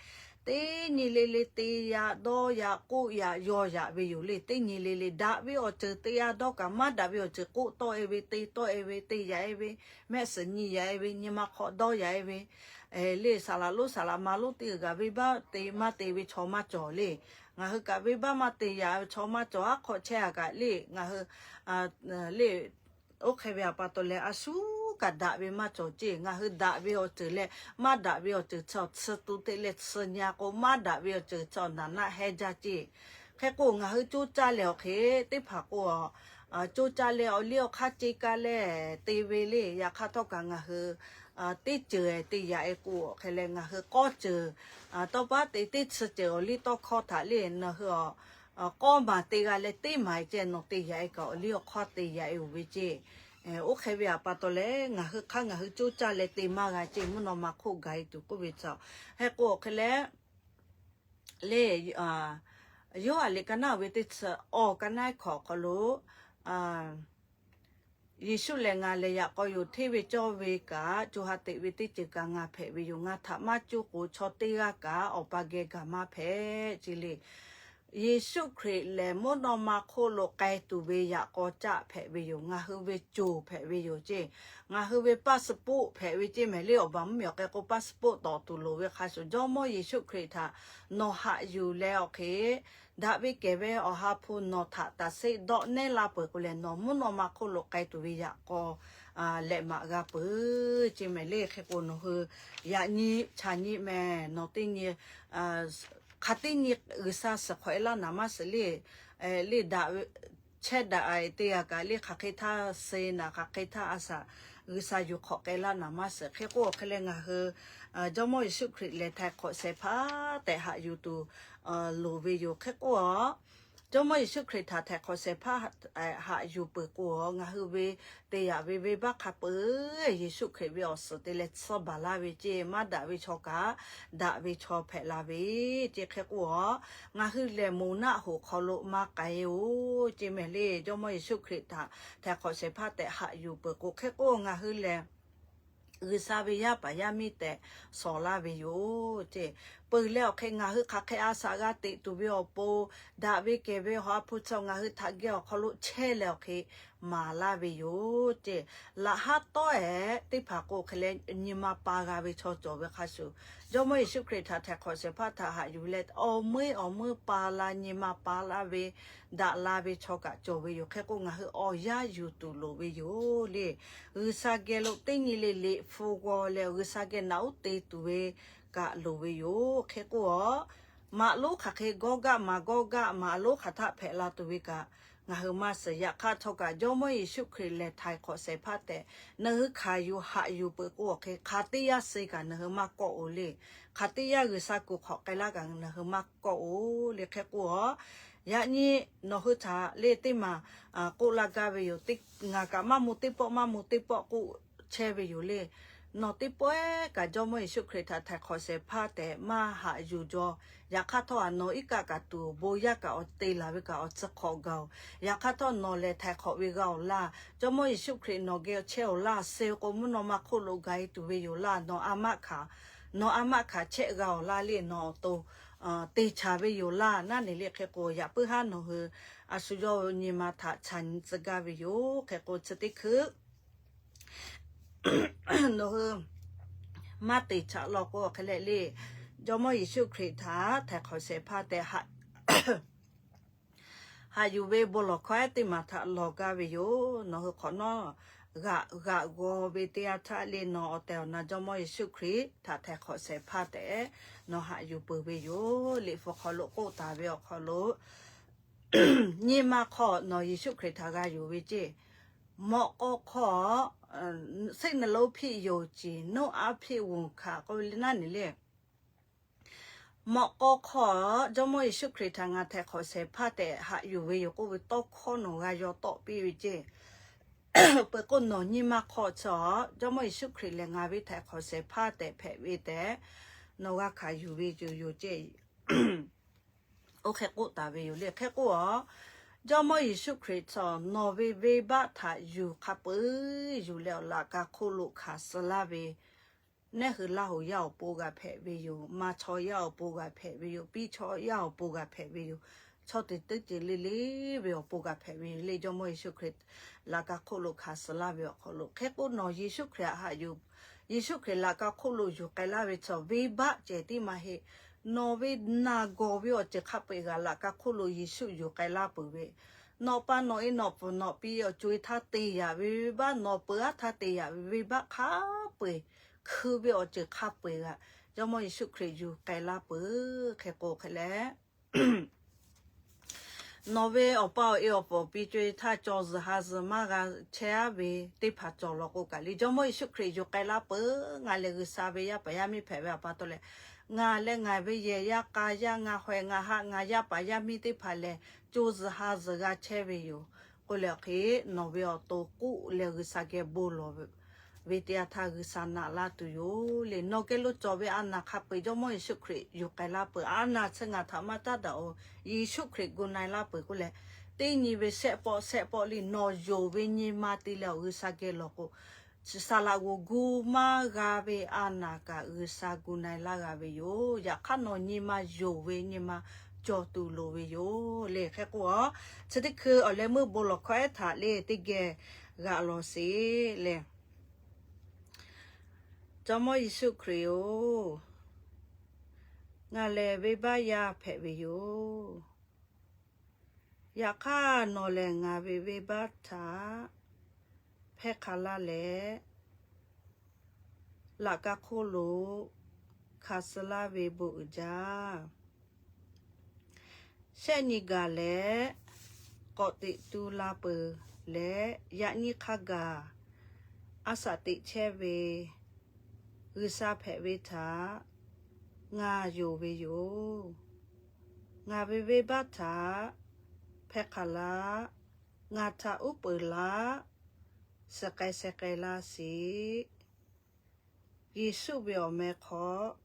teˇ nyi le le te yaꞈ, dawˇ yaꞈ, yaw yaꞈ ve yoˬ le. Teˇ nyi le le daꞈ ve awˬ ceuˬ te yaꞈ dawˇ kaꞈ maˇ daꞈ ve awˬ ceuˬ k'oˆ tawˆ e ve, te tawˆ e ve, te yaꞈ e ve, mehˆ suhˍ nyi yaꞈ e ve, nyi ma hk'aw dawˇ yaꞈ e ve, le saˍ laꞈ lonˉ saˍ laꞈ ma lonˉ teˇ g'aˇ kaꞈ venˇbaˆ te maˇ te ve chaw maˇ cawˬ le. Ngaˬ hui kaꞈ venˇbaˆ maˇ te yaꞈ ve chaw maˇ cawˬ. Aˉ hk'awꞈ chehˇ a kaꞈ le ngaˬ hui le oˇ hk'e ve aꞈ pa taw leh a shu kaꞈ daꞈ ve maˇ cawˬ ceˇ. Ngaˬ hui daꞈ ve awˬ ceuˬ leh maˇ daꞈ ve awˬ ceuˬ chi awˬ tsuhˇ tu te leh tsuhˇ nyi a k'o, maˇ daꞈ ve awˬ ceuˬ chi awˬ naˍ naˆ hehˇ jaˇ ceˇ. Hk'e k'o, ngaˬ hui coˇ caˇ leh awˬ hk'e teˇ hpaˍ k'o, coˇ caˇ leh awˬ liˇ awˬ hk'aˇ ce ka leh te ve le. Yaꞈ hk'aˇ htawˇ kaꞈ ngaˬ hui teˇ ceuˬ te yaꞈ e k'o, awˬ hk'e leh ngaˬ hui k'awˇ ceuˬ tawˇ paˉ te teˇ chi ceuˬ awˬ liˇ tawˇ hkawˇ htaꞈ le ngaˬ hui awˬ k'awˇ maˬ te g'a leh teˇ maˬ e ceh nawˬ te yaꞈ e kaꞈ awˬ liˇ awˬ hk'awˇ te yaꞈ e oˬ ve ceˇ. Oˇ hk'e ve awˬ pa taw leh ngaˬ hui hk'aˇ ngaˬ hui coˇ caˇ leh te maˇ g'a ceˇ, mvuhˇ naw ma hk'oˆ gaˬ e tuˬ k'oˆ ve tcuh. Hk'e k'o awˬ hk'e leh le, Yoˇhanˬ liꞈ ka naˉ ve teˇ chi awˬ ka naˉ hkawꞈ awˬ hk'aw lo Yeˍsuˆ lehˬ, Ngaˬ lehˬ yaꞈ k'aw yoˬ, hteˇ ve cawˇ ve kaꞈ co ha teꞈ ve teˇ ceuˬ kaꞈ ngaˬ hpehꞈ ve yoˬ. Ngaˬ htaꞈ maˇ cuˇ k'o chaw teˇ g'aˇ kaꞈ Awˬ pa geh gaˬ maˇ hpehꞈ ce le. Yeˍsuˆ Hkriꞈ lehˬ mvuhˇ naw ma hk'oˆ lo k'ai tuˬ ve yaꞈ k'aw caˆ hpehꞈ ve yoˬ. Ngaˬ hui ve coˬ hpehꞈ ve yoˬ ceˇ. Ngaˬ hui ve passport hpehꞈ ve ceˇ mehˍ le. Awˬ baˬ mvuhˇ miˬ awˬ hk'e k'o passport tawˍ tuˬ loˍ ve hk'a shuˍ, Jawˇmawˇ Yeˍsuˆ Hkriꞈ htaꞈ nawˬ haꞈ yuˬ leh awˬ hk'e daꞈ ve kehˬ ve Awˬ ha hpu nawˬ htaꞈ taˍ seˆ dawˆ nehˇ laˇ peuˬ k'o lehˬ, nawˬ mvuhˇ naw ma hk'oˆ lo k'ai tuˬ ve yaꞈ k'aw lehꞈ maꞈ g'a peuˬ ceˇ mehˍ le. Hk'e k'o nawˬ hui yaꞈ nyi chaꞈ nyi mehˍ, nawˬ teˇ nyi hk'aˬ teˇ nyi G'uiˬsha suhˍ hk'awꞈ e laˇ naˍ maˇ suhˍ le. Le daꞈ chehˇ daꞈ te g'a kaꞈ le hk'aˬ hk'e htaˇ suh naˍ, hk'aˬ hk'e htaˇ a shaꞈ G'uiˬsha yuˬ hk'awꞈ k'ai laˇ naˍ maˇ suhˍ. Hk'e k'o awˬ hk'e leh ngaˬ hui Jawˇmawˇ Yeˍsuˆ Hkriꞈ lehˬ htaiˍ hk'awꞈ shehˍ hpaˇ tehꞈ haꞈ yuˬ tuˬ loˍ ve yoˬ. Hk'e k'o a Jawˇmawˇ Yeˍsuˆ Hkriꞈ htaꞈ htaiˍ hk'awꞈ shehˍ hpaˇ haꞈ yuˬ peuˬ k'o, ngaˬ hui ve te yaꞈ ve venˇbaˆ hk'a peuˬ Yeˍsuˆ Hkriꞈ ve awˬ suhˍ te leh tsuhˇ baˬ laˇ ve ceˇ. Maˇ daꞈ ve chaw kaꞈ daꞈ ve chaw hpehꞈ la ve ceˇ. Hk'e k'o a ngaˬ hui lehˬ moˬ naˆ hoꞈ hk'aw lo maˇ k'ai oˬ ceˇ mehˍ le. Jawˇmawˇ Yeˍsuˆ Hkriꞈ htaꞈ htaiˍ hk'awꞈ shehˍ hpaˇ tehꞈ haꞈ yuˬ peuˬ k'o, hk'e k'o ngaˬ hui lehˬ G'uiˬsha ve yaˇ paˍ yaˇ miˇ tehꞈ shawˍ laˇ ve yoˬ ceˇ. Peuˬ leh awˬ hk'e ngaˬ hui hk'aˬ hk'e a shaꞈ g'a teꞈ tuˬ ve awˬ pon, daꞈ ve kehˬ ve Awˬ ha hpu chi ngaˬ hui htaꞈ geh awˬ hk'aw lo chehˇ leh awˬ hk'e maˍ laˇ ve yoˬ ceˇ. Laꞈ haˉ tawˆ ehˍ teˇ hpaˍ k'o hk'e leh nyi ma pa g'a ve chaw cawˬ ve hk'a shuˍ, Jawˇmawˇ Yeˍsuˆ Hkriꞈ htaꞈ htaiˍ hk'awꞈ shehˍ hpaˇ htaꞈ haꞈ yuˬ leh awˬ meuˇ awˬ meuˇ pa la nyi ma pa laˇ ve daꞈ la ve chaw kaꞈ cawˬ ve yoˬ. Hk'e k'o ngaˬ hui awˬ yanˇ yuˬ tuˬ loˍ ve yoˬ le. G'uiˬsha geh lo teˇ nyi le liꞈ hpu g'aw leh G'uiˬsha geh naꞈ uˉ te tuˬ ve kaꞈ loˍ ve yoˬ. Hk'e k'o a maꞈ lonˉ hk'aˬ hk'e gawˇ gaˆ maˍ gawˇ gaˆ maꞈ lonˉ hk'aˬ htaˆ hpehꞈ la tuˬ ve kaꞈ ngaˬ hui maˇ suhˍ. Yaꞈ hk'aˇ htawˇ kaꞈ Jawˇmawˇ Yeˍsuˆ Hkriꞈ lehˬ htaiˍ hk'awꞈ shehˍ hpaˇ tehꞈ nawˬ hui hkanˍ yuˬ haꞈ yuˬ peuˬ k'o awˬ hk'e hk'aˬ teˇ yanˇ suh kaꞈ nawˬ hui maˇ kawˆ oˬ le. Hk'aˬ teˇ yanˇ G'uiˬsha kuˬ hk'awꞈ k'ai laˇ kaꞈ nawˬ hui maˇ kawˆ oˬ le. Hk'e k'o a yaꞈ nyi nawˬ hui htaꞈ le teˇ maˬ k'oˆ laˇ gaˇ ve yoˬ. Ngaˬ kaꞈ maˇ mvuh teˇ pawˆ maˇ mvuh teˇ pawˆ k'oˆ chehˇ ve yoˬ le. Nawˬ teˇ pawehˇ kaꞈ Jawˇmawˇ Yeˍsuˆ Hkriꞈ htaꞈ htaiˍ hk'awꞈ shehˍ hpaˇ tehꞈ maˇ haꞈ yuˬ jaw. Yaꞈ hk'aˇ htawˇ a nawˬ iˉ kaˆ kaꞈ tuˬ awˬ bon yaˇ kaꞈ awˬ te laˬ ve kaꞈ awˬ tcuh hk'awꞈ gaˬ oˬ. Yaꞈ hk'aˇ htawˇ nawˬ lehˬ htaiˍ hk'awꞈ ve g'a oˬ laˇ. Jawˇmawˇ Yeˍsuˆ Hkriꞈ nawˬ geh chehˇ oˬ laˇ. Suh k'o mvuhˇ naw ma hk'oˆ lo gaˬ e tuˬ ve yoˬ laˇ. Nawˬ a maˆ hkanˍ, nawˬ a maˆ hkanˍ chehˇ g'a oˬ laˇ le. Nawˬ awˬ to te chaˍ ve yoˬ laˇ. Naˉ ne le hk'e k'o yaꞈ puiˉ haˉ nawˬ hui a shu yawˇ nyi ma htaꞈ chaꞈ nyi tcuh gaˇ ve yoˬ. Hk'e k'o chi teˇ hkui nawˬ hui maˇ te chaꞈ law k'o hk'e leh le, Jawˇmawˇ Yeˍsuˆ Hkriꞈ htaꞈ htaiˍ hk'awꞈ shehˍ hpaˇ tehꞈ haꞈ yuˬ ve bon lawˬ hkawˇ ehˉ teˇ maˬ htaꞈ lawˬ gaˇ ve yoˬ. Nawˬ hui hk'awꞈ nawˉ g'aꞈ g'aꞈ g'aw ve teˇ yanˇ htaˇ le nawˬ awˬ tehˬ awˬ na Jawˇmawˇ Yeˍsuˆ Hkriꞈ htaꞈ htaiˍ hk'awꞈ shehˍ hpaˇ tehꞈ nawˬ haꞈ yuˬ peuˬ ve yoˬ. Liꞈ hpu hk'aw lo k'oˆ taˍ ve awˬ hk'aw lo nyi ma hk'aw nawˬ Yeˍsuˆ Hkriꞈ htaꞈ g'a yuˬ ve ceˇ. Mawꞈ k'aw hk'aw စိတ်နှလုံးဖြင့်ယုံကြည် နှုတ်အားဖြင့် ဝန်ခံ k'oˆ ve le naˉ ne le. Mawꞈ k'aw hk'aw Jawˇmawˇ Yeˍsuˆ Hkriꞈ htaꞈ ngaˬ htaiˍ hk'awꞈ shehˍ hpaˇ tehꞈ haꞈ yuˬ ve yoˬ k'oˆ ve tawˇ hkawˇ nawˬ g'a yaw tawˆ piˇ ve ceˇ. Peuˬ k'o nawˬ nyi ma hk'aw chi a Jawˇmawˇ Yeˍsuˆ Hkriꞈ lehˬ ngaˬ ve htaiˍ hk'awꞈ shehˍ hpaˇ tehꞈ hpehꞈ ve tehꞈ nawˬ g'a hkanˍ yuˬ ve yoˬ yoˬ ceˇ. Oˇ hk'e k'oˆ taˍ ve yoˬ le. Hk'e k'o a Jawˇmawˇ Yeˍsuˆ Hkriꞈ htawˇ nawˬ ve venˇbaˆ htaꞈ yuˬ hk'a peuˬ yuˬ leh awˬ laꞈ ka hk'oˆ lo hkanˍ suh laˇ ve, nehˉ hui Laˇ hoꞈ yaˇ awˬ pon g'a hpehꞈ ve yoˬ. Ma chaw yaˇ awˬ pon g'a hpehꞈ ve yoˬ. Piˇ chaw yaˇ awˬ pon g'a hpehꞈ ve yoˬ. Chaw teˇ teˇ ceuˬ le le ve awˬ pon g'a hpehꞈ ve yoˬ le. Jawˇmawˇ Yeˍsuˆ Hkriꞈ laꞈ ka hk'oˆ lo hkanˍ suh laˇ ve awˬ hk'aw lo hk'e k'o nawˬ Yeˍsuˆ Hkriꞈ htaꞈ haꞈ yuˬ, Yeˍsuˆ Hkriꞈ laꞈ ka hk'oˆ lo yuˬ k'ai laˇ ve chaw venˇbaˆ ceh tiˉ maˇ heˆ. Nawˬ ve naˬ gawˬ ve awˬ ceuˬ hk'a peu-eˬ g'aꞈ laꞈ ka hk'oˆ lo Yeˍsuˆ yuˬ k'ai laˇ peuˬ ve, nawˬ pa nawˬ e nawˬ pfuhˍ nawˬ pi awˬ co-e htaˇ te yaꞈ ve venˇbaˆ, nawˬ peuˬ aˉ htaˇ te yaꞈ ve venˇbaˆ hk'a peu-eˬ, hkui ve awˬ ceuˬ hk'a peu-eˬ g'aꞈ Jawˇmawˇ Yeˍsuˆ Hkriꞈ yuˬ k'ai laˇ peuˬ. Hk'e k'o hk'e leh nawˬ ve awˬ pa awˬ e awˬ pfuhˍ awˬ pi co-e htaˇ caw zuhˬ ha zuhˬ maˇ g'a chehˇ aˉ ve teˇ hpaˍ cawˬ law k'o kaꞈ le Jawˇmawˇ Yeˍsuˆ Hkriꞈ yuˬ k'ai laˇ peuˬ. Ngaˬ lehˬ G'uiˬsha ve yaˇ paˍ yaˇ miˇ hpehꞈ ve awˬ pa taw leh Ngaˬ leh ngaˬ ve yehˬ yaˇ k'a yaˇ, ngaˬ hawehˬ ngaˬ haꞈ ngaˬ yaˇ paˍ yaˇ miˇ teˇ hpaˍ lehˬ, co zuhˬ ha zuhˬ g'a chehˇ ve yoˬ. K'oˆ leh hk'e, nawˬ ve awˬ to k'oˆ leh G'uiˬsha geh bon lawˬ ve teˇ yanˇ htaˇ G'uiˬsha naꞈ laˇ tuˬ yoˬ le. Nawˬ geh lo cawˬ ve a naˬ hk'a peu-eˬ Jawˇmawˇ Yeˍsuˆ Hkriꞈ yuˬ k'ai laˇ peuˬ. A naˬ chi ngaˬ htaꞈ maˇ caˉ daꞈ-oˬ. Yeˍsuˆ Hkriꞈ gu na-e laˇ peuˬ k'oˆ leh, teˇ nyi ve shehˆ pawˆ shehˆ pawˆ le nawˬ yonˍ ve nyi ma te leh awˬ G'uiˬsha geh lawˬ k'o, saˍ laꞈ g'oˍ gu maˇ g'a ve a naˬ kaꞈ G'uiˬsha gu na-e laˇ g'a ve yoˬ. Yaꞈ hk'aˇ nawˬ nyi ma yonˍ ve nyi ma cawˬ tuˬ loˍ ve yoˬ le. Hk'e k'o, chi teˇ hkui awˬ leh meuˇ bon lawˬ hkawˇ ehˉ htaꞈ le teˇ geh g'aꞈ lawˬ sheˍ le. Jawˇmawˇ Yeˍsuˆ Hkriꞈ-oˬ, ngaˬ lehˬ venˇbaˆ yaˇ hpehꞈ ve yoˬ. Yaꞈ hk'aˇ nawˬ lehˬ ngaˬ ve venˇbaˆ htaꞈ hpehˇ hk'a laˇ leh, laꞈ ka hk'oˆ lo hkanˍ suh laˇ ve bon uiˍ jaˇ. Shehˆ nyi gaˬ leh k'awꞈ teꞈ tu la peuˬ leh, yaꞈ nyi hk'a gaˬ a shaꞈ teꞈ chehˇ ve G'uiˬsha hpehꞈ ve htaꞈ ngaˬ yonˍ ve yoˬ. Ngaˬ ve venˇbaˆ htaꞈ hpehˇ hk'a laˇ, ngaˬ htaꞈ uˉ peunˍ laˇ, suh k'ai sheh k'ai laˇ sheˍ. Yeˍsuˆ ve awˬ meh hk'aw,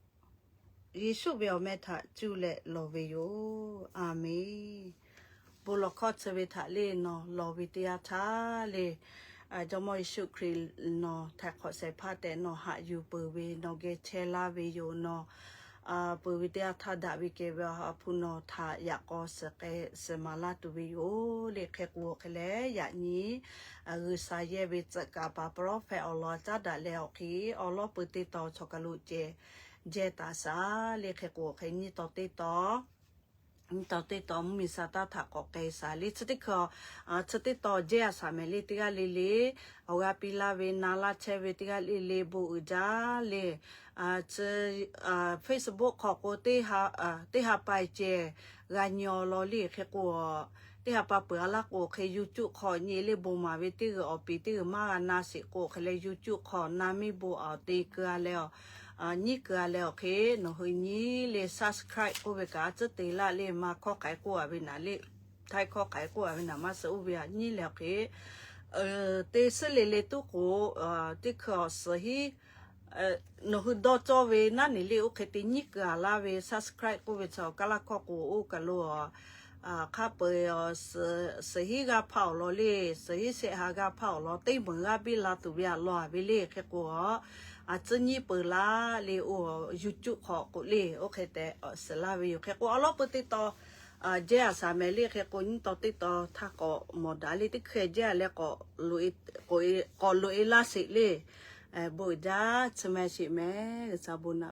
Yeˍsuˆ ve awˬ meh htaꞈ cuˇ leh lawˬ ve yoˬ. Aˬmenˍ. Bon lawˬ hkawˇ chi ve htaꞈ le nawˬ lawˬ ve teˇ yanˇ htaˇ le, Jawˇmawˇ Yeˍsuˆ Hkriꞈ nawˬ htaiˍ hk'awꞈ shehˍ hpaˇ tehꞈ nawˬ haꞈ yuˬ peuˬ ve nawˬ geh chehˇ laˇ ve yoˬ. Nawˬ peuˬ ve teˇ yanˇ htaˇ daꞈ ve kehˬ ve awˬ ha hpu nawˬ htaꞈ yaꞈ k'aw suh k'ai suh maˍ laˇ tuˬ ve yoˬ le. Hk'e k'o hk'e leh yaꞈ nyi G'uiˬsha yehˇ ve tcuh kaˍ paˍ prophet awˬ lawn caˉ daꞈ leh awˬ hk'e awˬ lawˉ peuˬ teˇ tawn chaw kaˬ lo ceh jehˇ taˍ shaˍ le. Hk'e k'o hk'e nyi taw teˇ tawn nyi taw teˇ tawn mvuhˇmiˬ saˍtanˍ htaꞈ k'awꞈ k'ai shaˍ le. Chi teˇ hkui chi teˇ tawn jehˇ a shaˍ mehˍ le teˇ g'aˇ le le, awˬ g'a piˇ laˇ ve na laˇ chehˇ ve teˇ g'aˇ le le bon uiˍ jaˇ le. Facebook hk'aw k'o teˇ ha pa ceh g'a nyi awˬ lawn le. Hk'e k'o teˇ ha pa peuˬ a laˇ k'o hk'e YouTube hk'aw nyi le bon maˍ ve teˇ g'uiˬ awˬ piˍ teˇ g'uiˬ maˇ g'a na sheˍ k'o hk'e leh YouTube hk'aw na miˇ bon awˬ te keu a leh awˬ nyiˉ keu a leh awˬ hk'e nawˬ hui nyiˉ le subscribe k'oˆ ve kaꞈ a tcuhˉ te laˇ le maˇ hkawˇ k'ai k'oˆ a ve naˍ le, htaiˇ hkawˇ k'ai k'oˆ a ve naˍ maˇ suh oˇ ve a nyiˉ leh awˬ hk'e te suhˉ le le tuˉ k'o teˇ hkui awˬ suhˍ hiˉ nawˬ hui dawˇ cawˇ ve naˉ neˬ le oˇ hk'e te nyiˉ keu a laˇ ve subscribe k'oˆ ve chi awˬ kaˇ laˇ hkawˇ k'o oˇ kaˬ lo hk'a peu-eˬ suhˍ hiˉ g'aˇ hpaˇ awˬ lawn le, suhˍ hiˉ shehˆ ha g'aˇ hpaˇ awˬ lawn teˇ meunˍ g'aˇ biˇ la tuˬ ve a lawn a ve le. Hk'e k'o a tcuhˉ nyiˉ peuˬ laˇ le oˇ YouTube hk'aw k'o le oˇ hk'e tehꞈ suhˍ laˇ ve yoˬ. Hk'e k'o awˬ lawˉ peuˬ teˇ tawn jehˇ a shaˍ mehˍ le. Hk'e k'o nyiˇ tawn teˇ tawn htaˇ k'awꞈ mawˬ daꞈ le teˇ hkui jehˇ a leh k'awꞈ loꞈ e laˇ sheˍ le. Bon uiˍ jaˇ, chi meh sheˍ meh, G'uiˬsha bon na